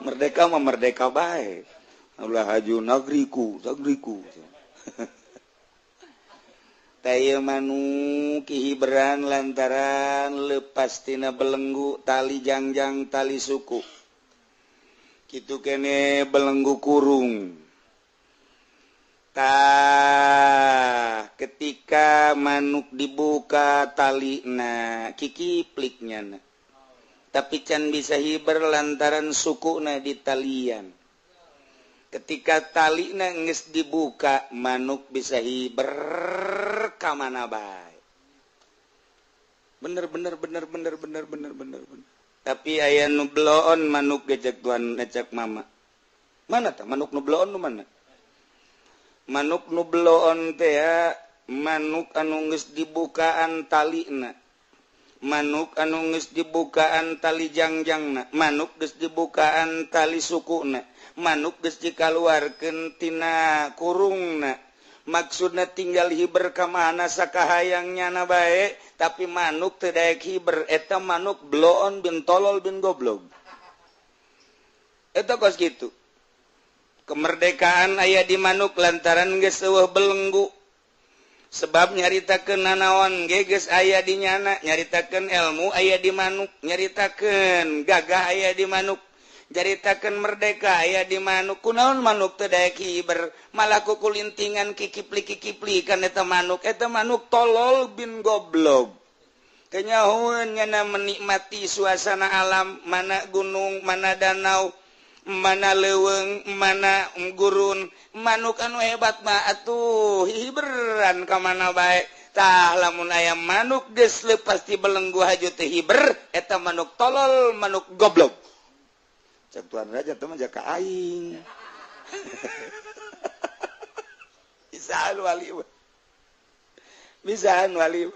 Merdeka mah merdeka bae. Ulah haju nagriku, nagriku. Taya manuk hiberan lantaran lepas tina belenggu tali jangjang tali suku. Kitu kene belenggu kurung. Tah ketika manuk dibuka talina kikipliknya na. Tapi can bisa hiber lantaran sukuna di talian. Ketika talina geus dibuka manuk bisa hiber ka mana bae. Bener bener bener bener bener bener bener bener. Tapi aya nu bloon manuk gejek tuan ngecek mama. Mana tah manuk nu bloon nu mana? Manuk nu bloon teh manuk anu geus dibukaan talina, manuk anu geus dibukaan tali jangjangna, manuk geus dibukaan tali sukuna, manuk geus dikaluarkeun tina kurungna. Maksudna tinggal hiber ka mana sakahayang nyana bae, tapi manuk teu daek hiber, eta manuk bloon bin tolol bin goblog. Eta kos kitu. Kemerdekaan aya di manuk lantaran geus eueuh belenggu. Sebab nyaritakeun nanaon ge geus aya di nyana, nyaritakeun ilmu aya di manuk, nyaritakeun gagah aya di manuk, nyaritakeun merdeka aya di manuk. Kunaon manuk teu daek hiber, malah kukulintingan kikipli-kikipli kan eta manuk tolol bin goblog. Kenyahoeun nyana menikmati suasana alam, mana gunung, mana danau, mana leuweung, mana gurun. Manuk anu hebat mah atuh hiberan ka mana bae. Tah lamun aya manuk geus leupas ti belenggu haju teu hiber, eta manuk tolol, manuk goblok. Cek Tuan Raja teh mah jaka aing. Bisaan wali. Bisaan wali.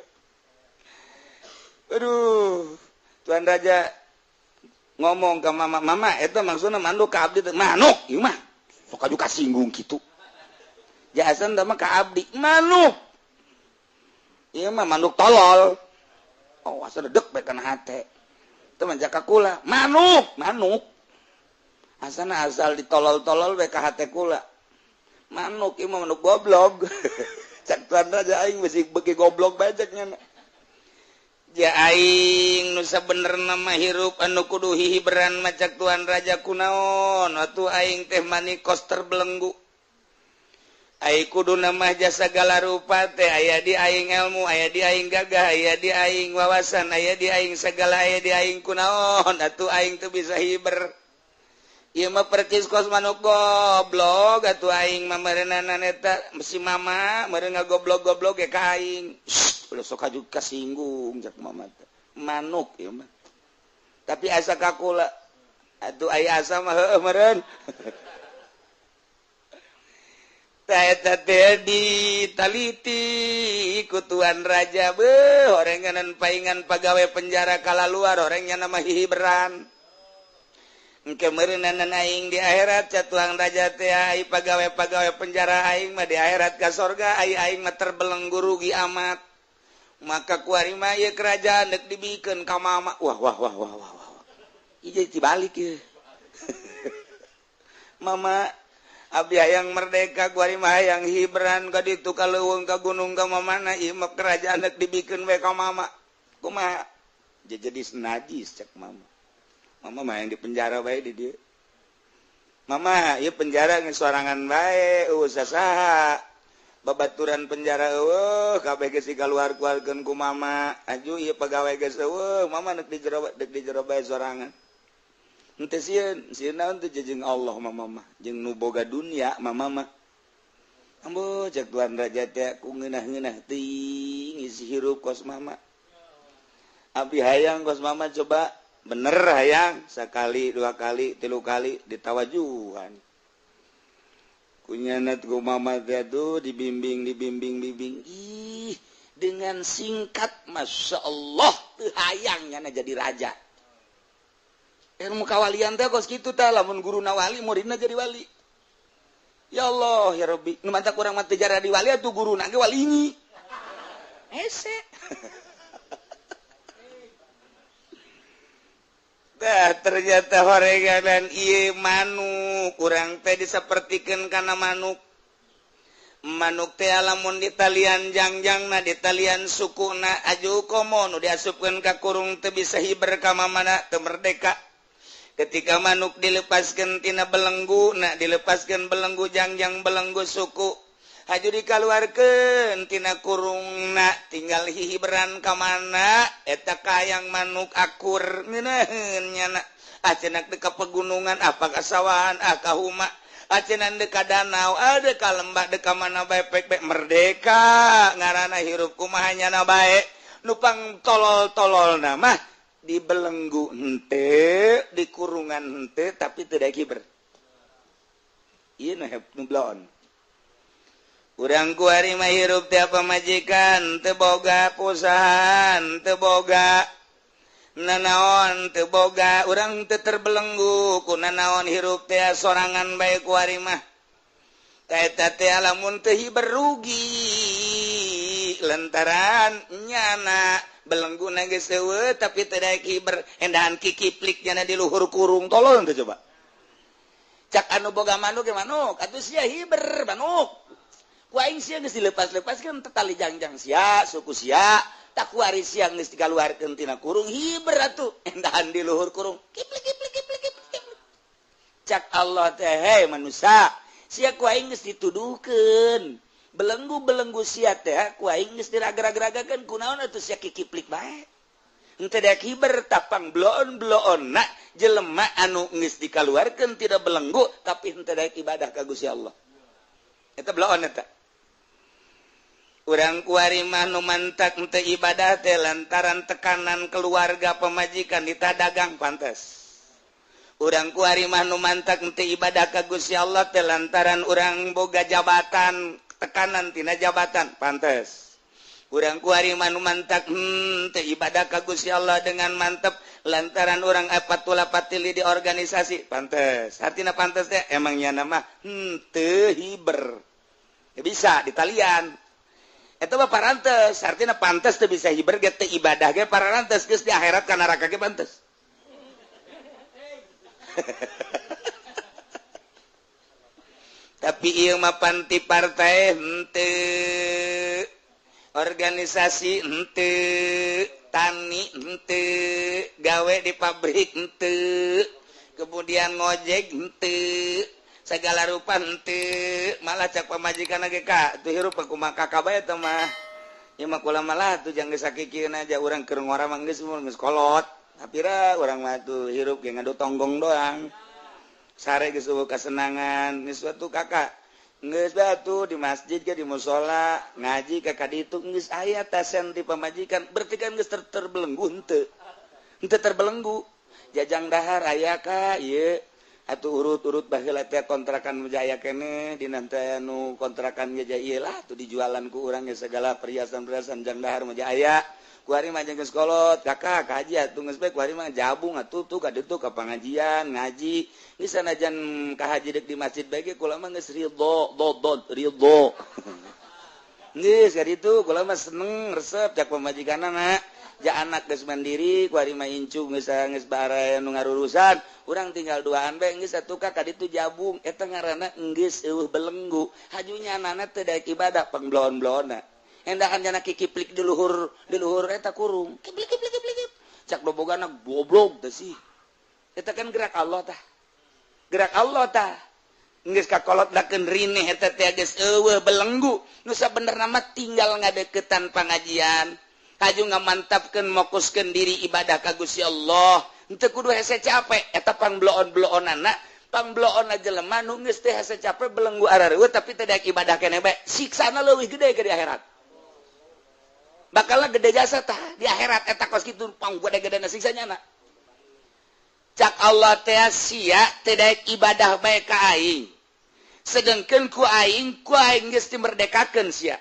Aduh, Tuan Raja ngomong ke mama, mama eta maksudna manuk ka abdi teh manuk ieu mah sok aju kasinggung kitu. Jahasan teh mah ka abdi manuk. Ieu mah manuk tolol. Oh, asa dedek bae kana hate. Teu mah jaka kula, manuk, manuk. Asana asal ditolol-tolol bae ka hate kula. Manuk ieu mah manuk goblok. Cak Tuan Raja aing beusi beuki goblok bae cek nya. Ja aing nu sabenerna mah hirup anu kudu hihiberan macak Tuan Raja kunaon atuh aing teh manikos terbelenggu. Ai kuduna mah jasa segala rupa teh aya di aing ilmu, aya di aing gagah, aya di aing wawasan, aya di aing segala, aya di aing kunaon atuh aing teu bisa hiber. Ieu mah percis kos manuk goblok atuh aing mah meureunana eta si mama meureun ngagoblok-goblok ge ka aing. Ulah sok aju kasinggung cak mama teh. Manuk ieu mah. Tapi asa ka kula atuh aya asa mah heueuh meureun. Tah eta teh ditaliti ku Tuan Raja beuh horenganan paingan pagawe penjara kalaluar horeng nya mah hihiberan. Engke meureunana aing di akhirat ca Tuan Raja teh ai pagawe-pagawe penjara aing mah di akhirat ka sorga ai aing mah terbelenggu rugi amat. Maka kuari mah ieu kerajaan deuk dibikeun ka mama. Wah wah wah wah wah wah. Ieu jadi dibalik ieu. Mama abdi hayang merdeka kuari mah hayang hiberan ka ditu ka leuweung ka gunung ka mamana ieu mah kerajaan deuk dibikeun we ka mama. Kumaha? Jadi najis cek mama. Mama mah yang di penjara bae di dieu. Mama ieu penjara geus sorangan bae eueuh sasaha. Babaturan penjara eueuh kabeh geus dikaluar-keluarkeun ku mama. Aju ieu pagawe geus eueuh, mama deuk di jero deuk di jero bae sorangan. Henteu sieun, sieun naon teh jeung Allah mama mah, jeung nu boga dunia mama mah. Ambo cek Tuan Raja teh ku ngeunah-ngeunah teuing isi hirup kos mama. Abdi hayang kos mama coba bener hayang sekali, dua kali, tilu kali ditawajuhan. Kunyanat ku mama teh tuh dibimbing dibimbing bimbing. Ih, dengan singkat Masya Allah teu hayang nyana jadi raja. Ilmu kawalian teh kos kitu tah lamun guruna wali muridna jadi wali. Ya Allah ya Rabbi, nu mantak urang mah teu jadi wali atuh guruna ge wali. Hese. Dah ternyata horeganan ieu manuk kurang teh disapertikeun kana manuk. Manuk teh lamun ditalian jangjangna ditalian sukuna aju komo nu diasupkeun ka kurung teu bisa hiber ka mamana teu merdeka. Ketika manuk dilepaskeun tina belenggu na dilepaskeun belenggu jangjang belenggu suku haju dikaluarkeun tina kurungna tinggal hihiberan ka mana eta kayang manuk akur ngeunaheun nyana ah cenah teu ka pegunungan ah ka sawahan ah ka huma ah cenah deuk ka danau ah deuk ka lembah deuk ka mana bae pek pek merdeka ngaranna hirup kumaha nyana bae nu pang tolol-tololna mah dibelenggu henteu di kurungan henteu tapi teu daek hiber ieu nu bloon. Urang kuari mah hirup teh pamajikan teu boga perusahaan, teu boga nanaon, teu boga, urang teu terbelenggu ku nanaon, hirup teh sorangan bae kuari mah. Eta teh lamun teu hiber rugi lantaran nyana belenggu na geus eueuh, tapi teu daek hiber, endahan kikiplik nyana di luhur kurung. Tolong teh coba cak anu boga manuk ge, manuk atuh sia hiber, manuk ku aing sia geus dilepas-lepaskeun tali jangjang sia, suku sia tak kuari sia geus dikaluarkeun tina kurung, hiber atuh. Endahan di luhur kurung kiplik kiplik kiplik kiplik kiplik. Cak Allah teh, hei manusia, sia ku aing geus dituduhkeun belenggu-belenggu sia teh, ku aing geus diraga-ragakeun, kunaon atuh sia kikiplik bae henteu daek hiber? Tapang bloon-bloonna jelema anu geus dikaluarkeun tidak belenggu tapi henteu daek ibadah ka Gusti Allah. Eta bloon eta. Urang kuari mah nu mantak teu ibadah teh lantaran tekanan keluarga, pemajikan ditadagang, pantes. Urang kuari mah nu mantak teu ibadah ka Gusti Allah teh lantaran urang boga jabatan, tekanan tina jabatan, pantes. Urang kuari mah nu mantak teu ibadah ka Gusti Allah dengan mantep lantaran urang patula patili di organisasi, pantes. Artina pantes teh emangnya nama teu hiber ya bisa ditalian. Eta mah parantes, artinya pantes teu bisa hiber ge, teu ibadah ge parantes, geus di akhirat ka neraka ge pantes. Tapi ieu mah panti partai henteu, organisasi henteu, tani henteu, gawe di pabrik henteu, kemudian ngojek henteu, segala rupa henteu, malah cak pamajikan ge ka tuh hirup kumaha kakak bae teh mah. Ieu mah kula malah tuh jang geus sakikieun aja, urang keur ngora mah geus geus kolot. Tapi ra urang mah tuh hirup ge ngadu tonggong doang. Sare geus eueuh kasenangan, geus atuh kakak. Geus batu di masjid ge, di musala, ngaji ka kaditu geus aya tasen di pamajikan, berarti kan geus terbelenggu henteu. Henteu terbelenggu. Jajang dahar aya ka ieu. Atuh urut-urut baheula teh kontrakan jaya keneh dina teh nu kontrakan ge ieu lah tuh dijualan ku urang ge segala perhiasan-perhiasan, jang dahar mah aya. Kuari mah jeung geus kolot kakak kaji atuh geus bae, kuari mah jabung atuh tuh ka ditu ka pangajian ngaji geus sanajan ka haji deuk di masjid bae ge kula mah geus ridho dodot ridho geus ka ditu kula mah seneng resep. Cak pamajikanna ja anak geus mandiri, kuari mah incu geus geus baraya nu ngarurusan, urang tinggal duaan bae geus atuh ka ditu jabung. Eta ngaranna geus eueuh belenggu, hajunya anana teu daek ibadah, pangbloon-bloonna endahan jana kikiplik di luhur eta kurung kiplik kiplik kiplik. Cak dobogana goblok teh sih. Eta kan gerak Allah tah, gerak Allah tah geus kakolot dakeun rineh eta teh geus eueuh belenggu. Nu sabenerna mah tinggal ngadeukeutan pangajian, haju ngamantapkeun mokuskeun diri ibadah ka Gusti Allah, henteu kudu hese capek. Eta pangbloon-bloonana, pangbloonna jelema nu geus teh hese capek, belenggu arareueuh tapi teu daek ibadah keneh bae, siksana leuwih gede ke di akhirat, bakal gede jasa tah di akhirat. Eta kos kitu pang gede-gedena siksanya na. Cak Allah teh, sia teu daek ibadah bae ka aing, sedengkeun ku aing geus dimerdekakeun sia.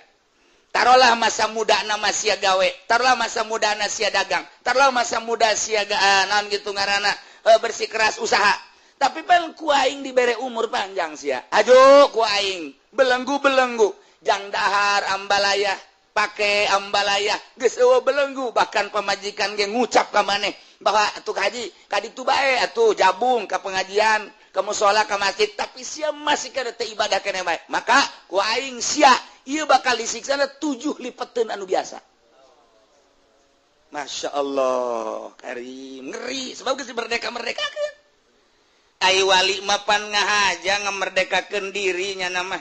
Taruhlah masa muda nama sia gawe, taruhlah masa muda na sia dagang, taruhlah masa muda sia naon gitu ngaranna bersikeras usaha, tapi pan ku aing dibere umur panjang sia. Aduh, ku aing belenggu-belenggu jang dahar ambalaya, pake ambalaya, geus eueuh belenggu. Bahkan pamajikan ge ngucap ka maneh bahwa atuh haji ka ditu bae atuh, jabung ka pengajian, ke musola, ka masjid, tapi sia masih kada teu ibadah keneh bae, maka ku aing sia ieu bakal disiksa 7 lipeteun anu biasa. Masya Allah karim, ngeri sebab geus merdeka merdekakeun. Ai wali mapan ngahaja ngamerdekakeun dirinya nama.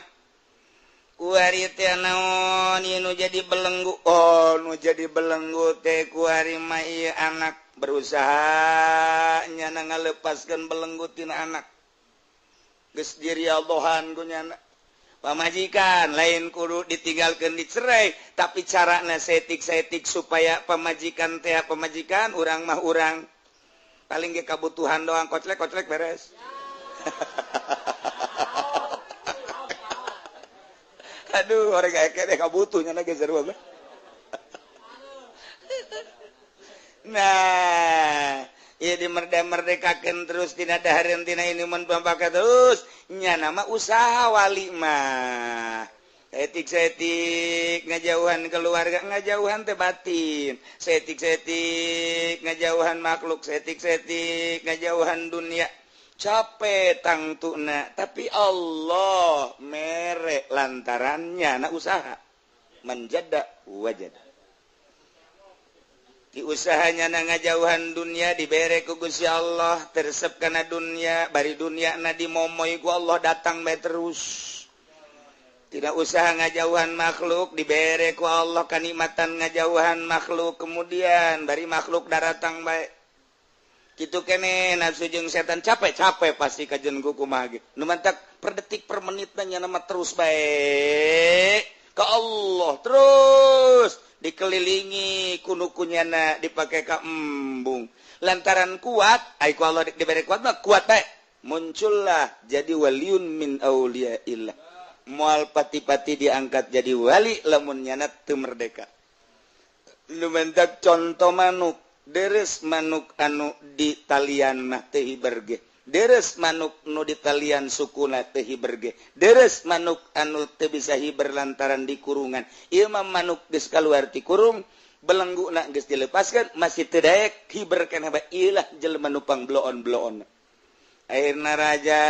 Kuari teh naon ieu nu jadi belenggu? Oh, nu jadi belenggu teh kuari mah ieu anak. Berusaha nyana ngalepaskeun belenggu tina anak, geus diriadhohan ku nyana pamajikan. Lain kudu ditinggalkeun, dicerai, tapi carana setik-setik supaya pamajikan teh pamajikan, urang mah urang, paling ge kabutuhan doang, koclek koclek beres. Aduh, orang kayak kene kabutuhnya lagi seru banget. Nah, ieu dimerdeka-merdekakeun terus tina dahareun tina inuman pampaka terus nya nama usaha wali mah. Setik-setik ngajauhan keluarga, ngajauhan teh batin. Setik-setik ngajauhan makhluk, setik-setik ngajauhan dunia. Capek tangtuna, tapi Allah mere lantarannya na usaha. Menjada wajada. Di usahanya na ngajauhan dunia dibere ku Gusti Allah, teresep kana dunia, bari dunia na dimomoy ku Allah datang bae terus. Tidak usaha ngajauhan makhluk dibere ku Allah kanikmatan ngajauhan makhluk, kemudian bari makhluk daratang bae. Kitu kene nafsu jeung setan capek-capek pasti kajen ku kumaha ge. Nu mantak per detik per menitna nya mah terus bae ka Allah terus dikelilingi kunu kunyana dipake ka embung. Lantaran kuat, ai ku Allah dibere kuat mah kuat bae. Muncullah jadi waliun min auliyaillah. Moal pati-pati diangkat jadi wali lamun nyana teu merdeka. Nu mentak contoh manuk, deres manuk anu di talian mah teu hiber ge. Deres manuk nu di talian sukuna teu hiber ge. Deres manuk anu teu bisa hiber lantaran di kurungan. Ieu mah manuk geus kaluar ti kurung, belengguna geus dilepaskeun masih teu daek hiber keneh bae. Ieu lah jelema nu pangbloon-bloon. Akhirna raja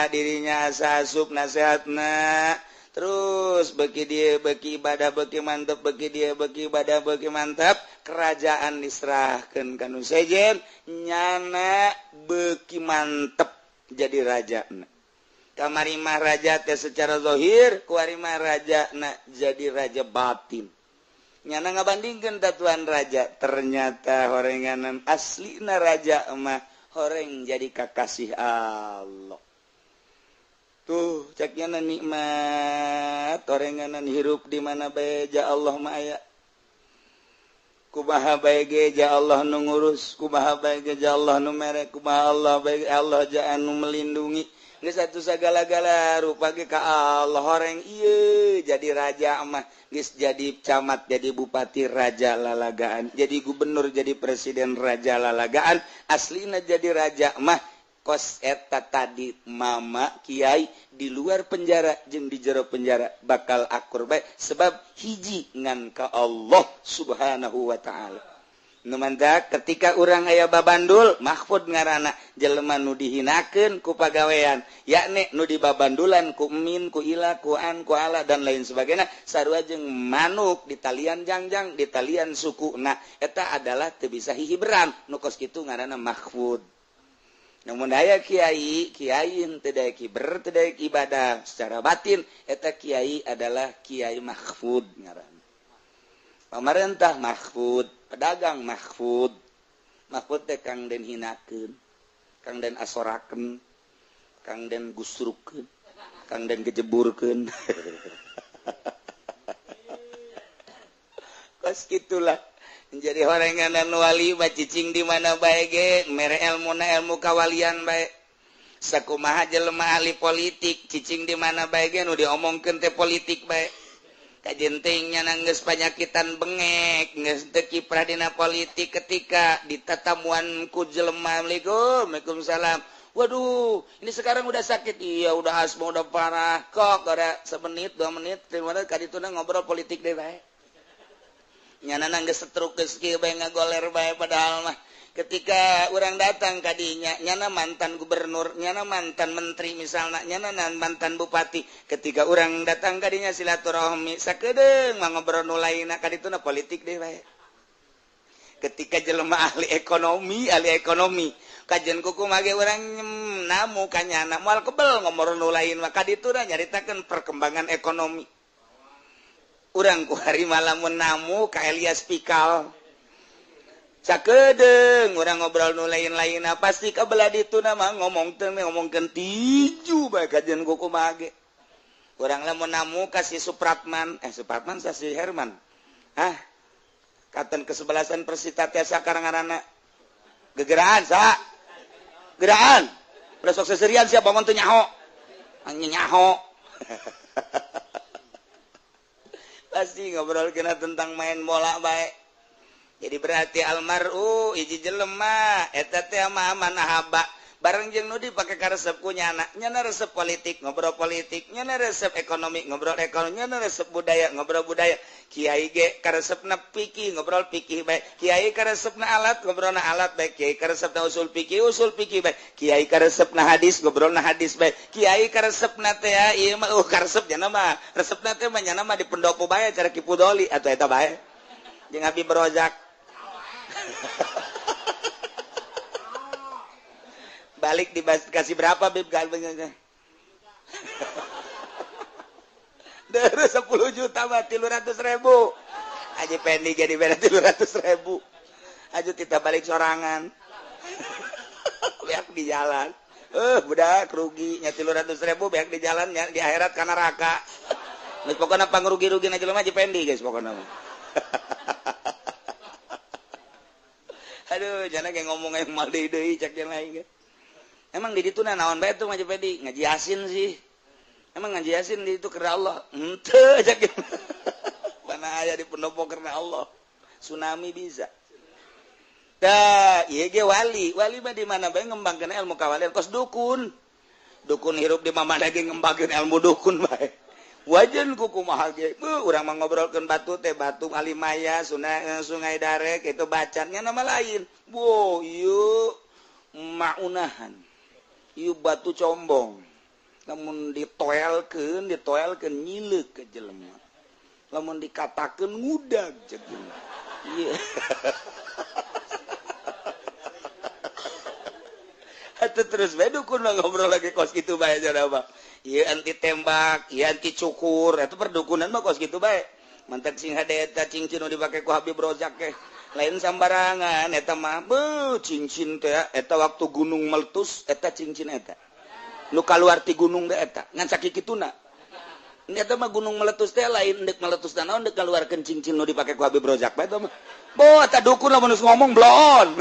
dirinya asa asup nasihatna terus beki dia beki ibadah beki mantap, beki dia beki ibadah beki mantap, kerajaan diserahkan ka nu sejen nyana beki mantep jadi raja. Kamari mah raja teh secara zahir, kuari mah raja na jadi raja batin. Nyana ngabandingkeun tatuan raja, ternyata horenganan aslina raja mah horeng jadi kakasih Allah. Tuh ceknya nikmat horenganan hirup di mana bae ja Allah mah aya. Kumaha bae ge ja Allah nu ngurus, kumaha bae ge ja Allah nu mere, kumaha Allah bae Allah ja anu melindungi. Geus atuh sagala-gala rupa ge ka Allah horeng ieu jadi raja mah, geus jadi camat, jadi bupati raja lalagaan, jadi gubernur, jadi presiden raja lalagaan, aslina jadi raja mah kos eta tadi mama kiai di luar penjara jeung di jero penjara bakal akur bae sebab hiji ngan ka Allah Subhanahu wa taala. Nu mantak ketika urang aya babandul mahfud ngaranna jelema nu dihinakeun ku pagawean yakni nu dibabandulan ku min ku ila ku an ku ala dan lain sebagainya sarua jeung manuk di talian jangjang di talian sukuna eta adalah teu bisa hihiberan nu kos kitu ngaranna mahfud. Namun daya kiai, kiai teu daya kiber, teu daya ibadah secara batin eta kiai adalah kiai mahfud ngaranna. Pamarentah mahfud, pedagang mahfud. Mahfud teh kang den hinakeun, kang den asorakeun, kang den gusrukeun, kang den gejeburkeun. Kos kitulah. Jadi horenganan wali mah cicing di mana bae ge mere elmuna ilmu kawalian bae. Sakumaha jelema ahli politik cicing di mana bae ge nu diomongkeun teh politik bae. Kajenting nya geus panyakitan bengek geus teu kiprah dina politik ketika ditatamuan ku jelema Assalamualaikum waalaikumsalam. Waduh, ini sekarang udah sakit. Iya, udah asma udah parah. Kok ada semenit, 2 menit, 3 menit kadituna ngobrol politik deui bae. Nyana geus setruk geus kieu bae ngagoler bae padahal mah ketika urang datang kadinya nyana mantan gubernur, nyana mantan menteri misalnya, nyana mantan bupati, ketika urang datang kadinya silaturahmi sakedeung mah ngobrol nu lainna kadituna politik deui bae. Ketika jelema ahli ekonomi kajian kuku mage urang namu ka nyana moal kebel ngobrol nu lain mah kadituna nyaritakeun perkembangan ekonomi. Urang ku hari malamun namu ka Elias Pikal sakedeung urang ngobrol nu lain-lain pasti kabelah dituna mah ngomong teh ngomongkeun tiju bae kajian kuku mage. Urang lamun namu ka si Supratman, Supratman sa si Herman. Hah? Katen kesebelasan Persita teh sakarang ngaranna. Gegeraan sa. Geraan. Udah sok seserian sia bangun teu nyaho. Anjing nyaho. Pasti ngobrol kena tentang main bola bae. Jadi berarti almaru hiji jelema eta teh man ahaba bareng jeung nu dipake karesep ku nyana, nyana resep politik ngobrol politik, nyana resep ekonomi ngobrol ekonomi, nyana resep budaya ngobrol budaya. Kiai ge karesepna fikih ngobrol fikih bae, kiai karesepna alat ngobrolna alat bae, kiai karesepna usul fikih bae, kiai karesepna hadis ngobrolna hadis bae, kiai karesepna teh ieu mah karesep nyana mah resepna teh mah nyana mah di pendopo bae cara Ki Pudoli atuh eta bae jeung Habib Rozak. Balik dikasih berapa Bib galbengnya? Dari 10 juta mah 300.000. Aja pendi jadi beda 300.000. Aja kita balik sorangan. Beak di jalan. Budak rugi nya 300.000 beak di jalan nya di akhirat kana neraka. Geus pokona pangrugi-rugi na jelema Haji Pendi guys pokona mah. Aduh, jangan kayak ngomong yang mal deui cek yang lain. Emang di ditu naon bae tuh Haji Pendi? Ngaji Yasin sih. Emang ngaji Yasin di itu karena Allah? Henteu cek. Mana aya di pendopo karena Allah. Tsunami bisa. Tah, ieu ge wali. Wali mah di mana bae ngembangkeun ilmu kawalian kos dukun. Dukun hirup di mana ge ngembangkeun ilmu dukun bae. Wajan kukumaha ge. Urang mah ngobrolkeun batu teh batu Alimaya, sungai Darek itu bacannya nama lain. Wo, ieu maunahan. Ieu batu combong. Lamun ditoelkeun nyileuk ke jelema. Lamun dikatakeun ngudag jeung jelema. Ieu. Atuh terus bae dukun mah ngobrol lagi kos kitu bae cenah mah. Ieu anti tembak, ieu anti cukur, eta perdukunan mah kos kitu bae. Mantak sing hade eta cincin nu dipake ku Habib Rozak ge. Lain sambarangan eta mah beuh cincin teh eta waktu gunung meletus eta cincin eta. Nu kaluar ti gunung teh eta ngan sakikituna. Eta mah gunung meletus teh lain deuk meletus naon deuk kaluarkeun cincin nu dipake ku Habib Rozak bae eta mah. Boh eta dukun lamun geus ngomong bloon.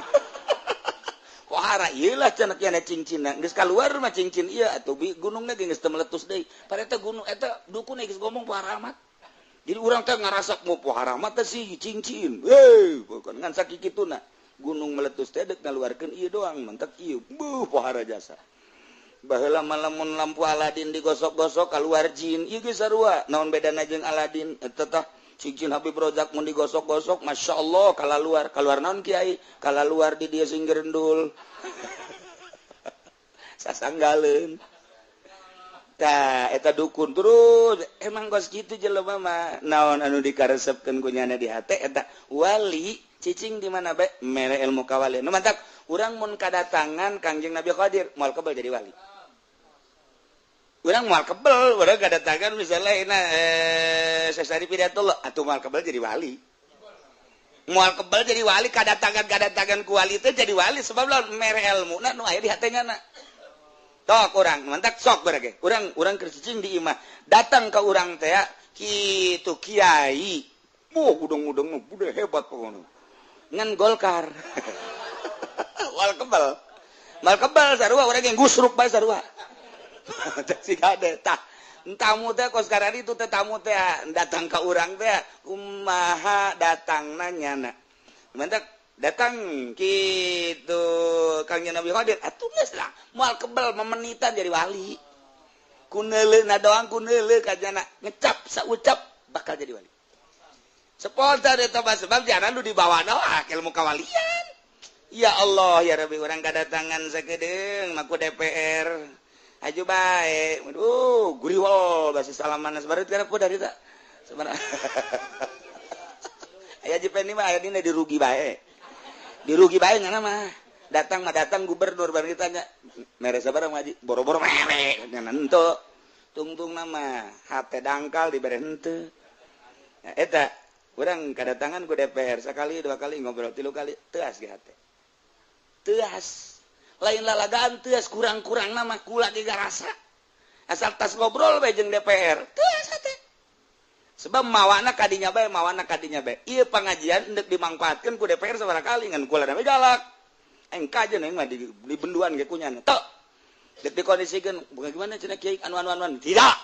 Pohara ieu lah cenah kieu cincinna geus kaluar mah cincin ieu atuh gunungna ge geus teu meletus deui. Padahal eta gunung eta dukun geus ngomong pohara amat. Jadi urang teh ngarasak mau pohara amat teh si cincin. Heuh, bukan ngan sakikituna. Gunung meletus teh deuk ngaluarkeun ieu doang mentek ieu. Beuh pohara jasa. Baheula mah lamun lampu Aladin digosok-gosok kaluar jin. Ieu geus sarua. Naon bedana jeung Aladin? Eta tah cincin Habib Rozak mun digosok-gosok Masya Allah kalaluar. Kaluar naon kiai? Kalaluar di dia sing gerendul. Sasanggaleun. Tah eta dukun terus emang kos kitu jelema mah naon anu dikaresepkeun ku nyana di hate eta wali cicing di mana bae mere ilmu kawalian. Nu mantak urang mun kadatangan Kangjeng Nabi Khadir moal kebel jadi wali. Urang moal kebel, urang kadatangan misalnya ina Sesari Pidatullah atuh moal kebel jadi wali. Moal kebel jadi wali kadatangan ku wali teh jadi wali sebab lamun mere ilmuna nu aya di hate nyana. Tok urang mantak sok berage. Urang keur cicing di imah datang ka urang teh kitu kiai. Wah udang-udang udah hebat pokoknya. Ngan Golkar. Moal kebel. Moal kebel sarua urang yang gusruk bae sarua. Si kade tah tamu teh kos karari itu teh tamu teh datang ka urang teh kumaha datangna nyana. Mantak datang kitu Kangjeng Nabi Khadir atuh geus lah moal kebel memenitan jadi wali. Kuneuleuh doang kuneuleuh ka jana ngecap saucap bakal jadi wali. Spontan eta mah sebab jana nu dibawa doa ilmu kawalian. Ya Allah ya Rabbi urang kadatangan sakedeung maku DPR. Aju bae. Aduh, guriwol basi salaman sabarut kana ku dari ta. Sebenarnya. Aya Jependi mah aya dina dirugi bae. Dirugi bae ngana mah. Datang mah datang gubernur bareng ditanya, mere sabaraha ngaji? Boro-boro mere nya henteu. Tungtung nama hate dangkal dibere henteu. Ya, eta urang kadatangan ku DPR sekali dua kali ngobrol tilu kali teuas ge hate. Teuas. Lain lalagaan teuas kurang-kurang nama kula ge garasa. Asal tas ngobrol bae jeung DPR, teuas hate. Sebab mawana kadinya bae, mawana kadinya bae. Ieu pangajian endek dimangfaatkeun ku DPR sabaraha kali ngan kula da galak. Aing kajeun aing mah di benduan ge kunyana. Tok. Dek dikondisikeun, bagaimana cenah kiai anu-anu-anu? Tidak.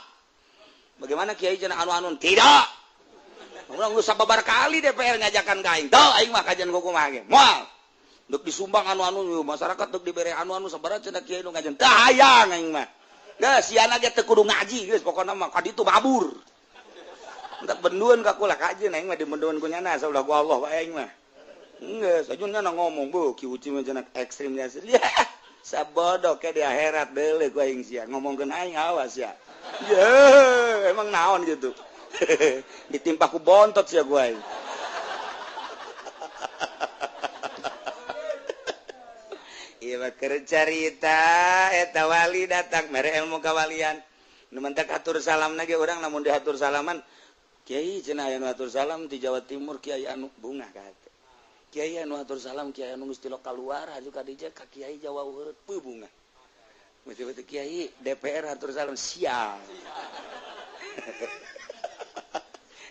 Bagaimana kiai cenah anu-anu? Tidak. Urang geus sababar kali DPR ngajakan ka aing. Teu aing mah kajian kumaha ge. Moal. Dek disumbang anu-anu masyarakat dek dibere anu-anu sabaraha cenah kiai nu ngajian. Teu hayang aing mah. Geus siana ge teu kudu ngaji geus pokona mah ka ditu mabur. Entak benduan ka kula kajian aing mah dibenduan ku nyana saulah ku Allah bae aing mah. Geus aja nyana ngomong bu Ki Uci mah cenah ekstrim nya. Sabodoh ke di akhirat deuleuh ku aing sia ngomongkeun aing awas ya. Ye, emang naon gitu. Ditimpa ku bontot sia ku aing. Ieu mah keur carita eta wali datang mere ilmu kawalian. Nu mentak atur salam ge urang lamun diatur salaman kiai cenah aya nu atur salam di Jawa Timur kiai anu bungah ka hate. Kiai anu atur salam kiai anu geus tilok kaluar haju ka dieu ka kiai Jawa Urut peuh bungah. Betul-betul kiai DPR atur salam sial.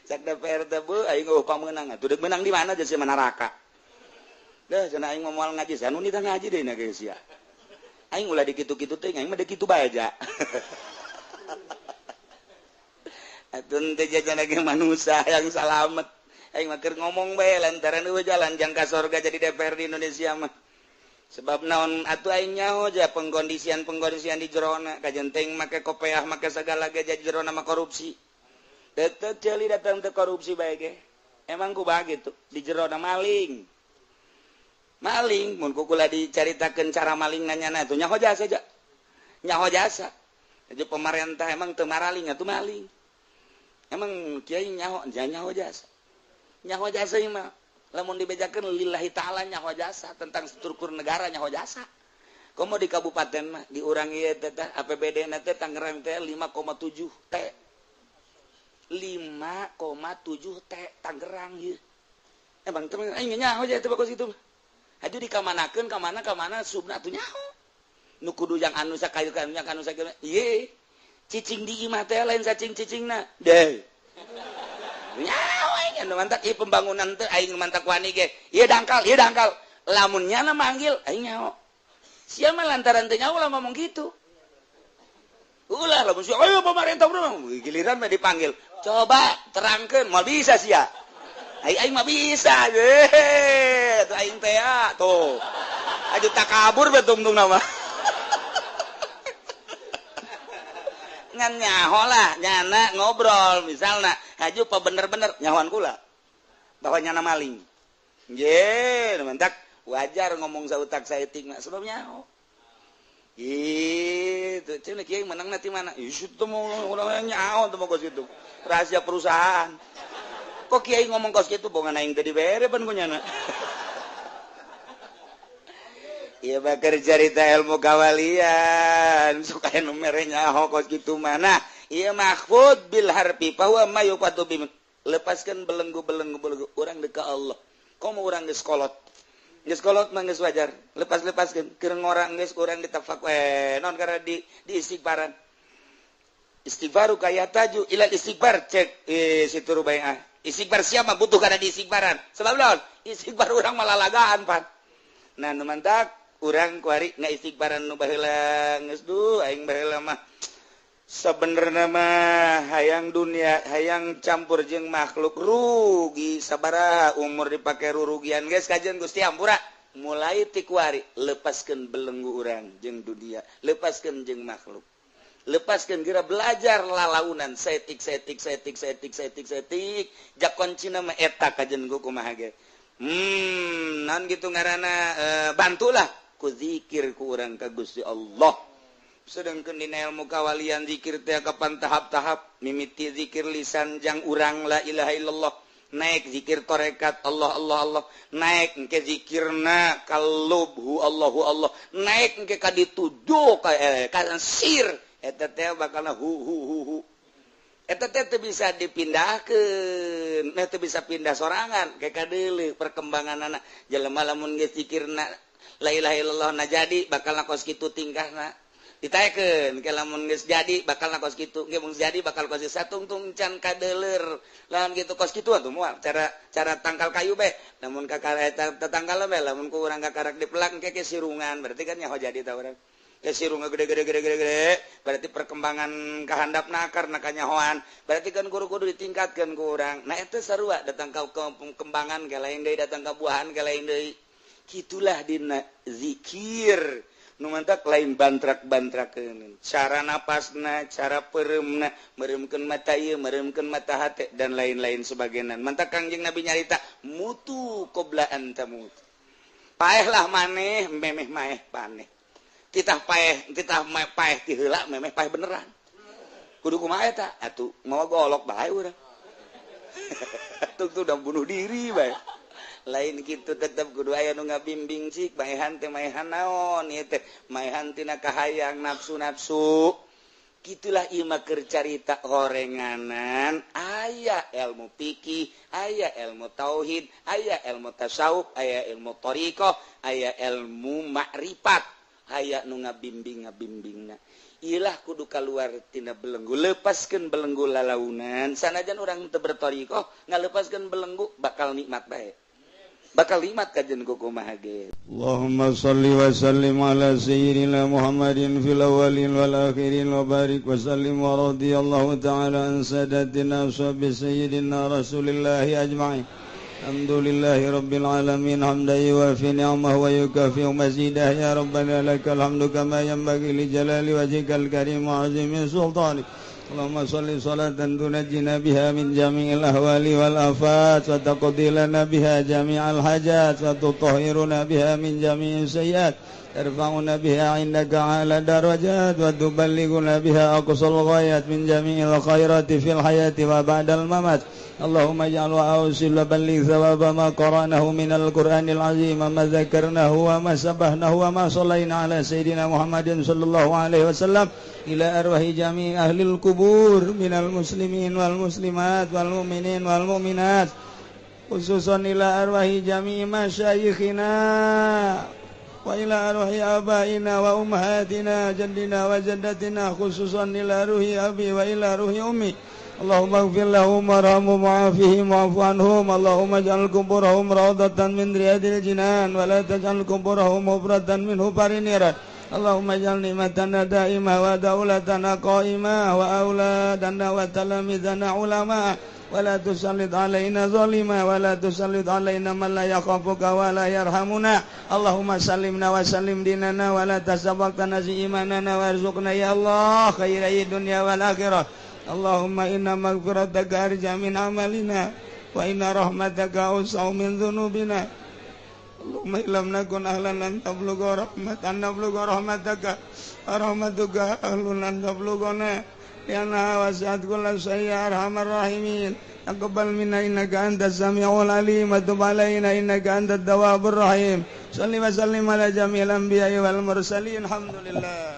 Cak DPR teh beuh aing eueuh pamenang atuh deuk menang di mana jeung neraka. Dah cenah aing moal ngaji anu nitah ngaji deui na geus sia. Aing ulah dikitu-kitu teh aing mah deuk kitu bae aja. Atuh teh jajan lagi manusia yang salamet. Aing mah keur ngomong bae lantaran eueuh jalan jangka sorga jadi DPR di Indonesia mah. Sebab naon atuh aing nyaho ja pengkondisian-pengkondisian di jerona kajen teuing make kopeah make sagala ge jadi jerona mah korupsi. Deuk ceuli datang teh korupsi bae ge. Emang kumaha gitu di jerona maling. Maling mun kukula dicaritakeun cara maling nanyana atuh nyaho jasa ja. Nyaho jasa. Jadi pemerintah emang teu maraling atuh maling. Emang kiai nyaho nyaho jasa. Nyaho jasa ieu mah lamun dibejakeun lillahi ta'ala nyaho jasa tentang struktur negara nyaho jasa. Komo di kabupaten mah di urang ieu teh APBD na teh Tangerang teh 5,7 T. 5,7 T Tangerang ieu. Emang teh aing nyaho jasa teh bagus kitu mah. Haju dikamanakeun ka mana subna atuh nyaho. Nu kudu yang anu sakayu ka anu sakieu. Ieu cicing di imah teh lain sacing cicingna. Deh. Nyaho aing anu mantak ieu pembangunan teh aing mantak wani ge. Ieu dangkal, ieu dangkal. Lamun nyana manggil aing nyaho. Sia mah lantaran teh nyaho lah ngomong gitu. Ulah lamun sia ayo pemerintah urang giliran mah dipanggil. Coba terangkeun moal bisa sia. Aing mah bisa deh, tuh aing teh tuh. Aju takabur betung-tung nama. Ngan nyaho lah, nyana ngobrol misalna, haju pa bener-bener nyahoan kula. Bahwa nyana maling. Nggih, mantak wajar ngomong sautak saeutik mah sebab nyaho. Gitu, cenah kiai menang nanti mana? Ih, teu mau urang nyaho teu mau kos kitu. Rahasia perusahaan. Kok kiai ngomong kos kitu bongan aing teh dibere pan ku nyana. Ieu mah keur carita ilmu kawalian, suka nu mere nyaho kos kitu mah. Nah, ieu mahfud bil harfi fa huwa ma yufadu bi. Lepaskan belenggu-belenggu belenggu urang deuk ka Allah. Komo urang geus kolot. Geus kolot mah geus wajar. Lepas-lepaskeun keur ngora geus urang ditafak non karena di istighfaran. Istighfaru kaya taju ilal istighfar cek situ rubaiah. Istighfar siapa butuh karena di istighfaran. Sebab naon? Istighfar urang malalagaan pan. Nah nu mantak urang kuari ngaistighfaran nu baheula geus duh aing baheula mah sabenerna mah hayang dunia hayang campur jeung makhluk rugi sabaraha umur dipake rurugian geus kajian Gusti ampura. Mulai ti kuari lepaskeun belenggu urang jeung dunia, lepaskeun jeung makhluk. Lepaskan kira belajar lalaunan setik setik setik setik setik setik jak kuncina mah eta kajen kumaha ge. Naon gitu ngaranna bantulah ku zikir ku urang ka Gusti Allah. Sedangkeun dina ilmu kawalian zikir teh kapan tahap-tahap mimiti zikir lisan jang urang la ilaha illallah naik zikir tarekat Allah Allah Allah naik engke zikirna kalub hu Allahu Allah naik engke ka dituduh ka sir eta teh bakalna hu hu hu hu eta teh teu bisa dipindahkeun teu bisa pindah sorangan ke kadeuleu perkembanganana jelema lamun geus zikirna la ilaha illallah na jadi bakalna kos kitu tingkahna ditaekeun ke lamun geus jadi bakalna kos kitu ge mun jadi bakal kos satungtung can kadeuleur lamun kitu kos kitu atuh moal cara cara tangkal kayu bae lamun kakara eta tetangkal bae lamun ku urang kakarak dipelak engke ke sirungan berarti kan nyaho jadi ta urang. Ya sirung gede gede gede gede gede berarti perkembangan kahandapna karena kanyahoan berarti kan guru kudu ditingkatkan ku urang. Nah itu sarua datang ka kembangan ka lain deui, datang ka buahan ka lain deui. Kitulah dina zikir nu mantak lain bantrak-bantrakeun cara napasna, cara pereumna, meureumkeun mata ieu, meureumkeun mata hate dan lain-lain sebagainya. Mantak Kangjeng Nabi nyarita mutu qabla an tamut, paehlah maneh memeh maeh paneh, titah paeh, titah paeh ti heula memeh paeh beneran. Kudu kumaha eta atuh mawa golok bae urang tuh udah bunuh diri bae. Lain gitu, tetep kudu aya nu ngabimbing cik maehan teh, maehan naon ieu teh, maehan tina kahayang nafsu-nafsu. Gitulah ieu mah keur carita horenganan. Aya ilmu fikih, aya ilmu tauhid, aya ilmu tasawuf, aya ilmu thariqah, aya ilmu makrifat, aya nu ngabimbing ngabimbingna. Ilah kudu keluar tina belenggu, lepaskeun belenggu lalaunan. Sanajan urang teu berthariqah, ngalepaskeun belenggu bakal nikmat bae, bakal nikmat kajen kumaha ge. Allahumma salli wa sallim ala sayyidina Muhammadin fil awwalin wal akhirin wa barik wa sallim wa radiyallahu ta'ala an sadatina ashabi sayyidina Rasulillahi ajma'in. Alhamdulillahi rabbil alamin hamdan yuwafi ni'amahu wa yukafi mazidah. Ya rabbana lakal hamdu kama yanbaghi li jalali wajhikal karim wa 'azimi sultanik. Allahumma salli salatan tunajjina biha min jami'il ahwali wal afat wa taqdi lana biha jami'al hajat wa tutahhiruna biha min jami'is sayyiat, tarfa'una biha 'indaka 'ala darajat wa tuballighuna biha aqsal ghayat min jami'il khairati fil hayati wa ba'dal mamat. Allahumma ij'al wa awsil wa balligh thawaba ma qara'nahu minal Qur'anil azim, ma dzakarnahu wa ma sabbahnahu wa ma shallaina ala sayyidina Muhammadin sallallahu alaihi wasallam ila arwahi jami' ahlil kubur minal muslimin wal muslimat wal mu'minin wal mu'minat, khususan ila arwahi jami' masyayikhina wa ila arwahi abaina wa ummahatina, jaddina wa jaddatina, khususan ila ruhi abi wa ila ruhi ummi. Allahumma ighfir lahum warhamhum wa'afihim wa'fu anhum. Allahumma ij'al kuburahum rawdatan min riyadil jinan wa la taj'al kuburahum hubratan min hubarin niran. Allahumma ij'al ni'matana da'imah wa daulatana qa'imah wa auladana wa talamizana ulama wa la tusallit alaina zalima wa la tusallit alaina man la yakhafuka wa la yarhamuna. Allahumma sallimna wa sallim dinana wa la tasabaqtana imanana warzuqna ya Allah khairai dunya wal akhirah. Allahumma inna maghfirataka arja min amalina wa inna rahmataka awsa'u min dhunubina. Allahumma illam nakun ahlan an tablugha rahmatan nablugha rahmataka rahmatuka ahlun an tablughana lianna wasi'at kulla syai'in ya arhamar rahimin. Taqabbal minna innaka antas samiul alim wa tub alaina innaka antat tawwabur rahim. Shalli wa sallim ala jami'il anbiya'i wal mursalin. Alhamdulillah.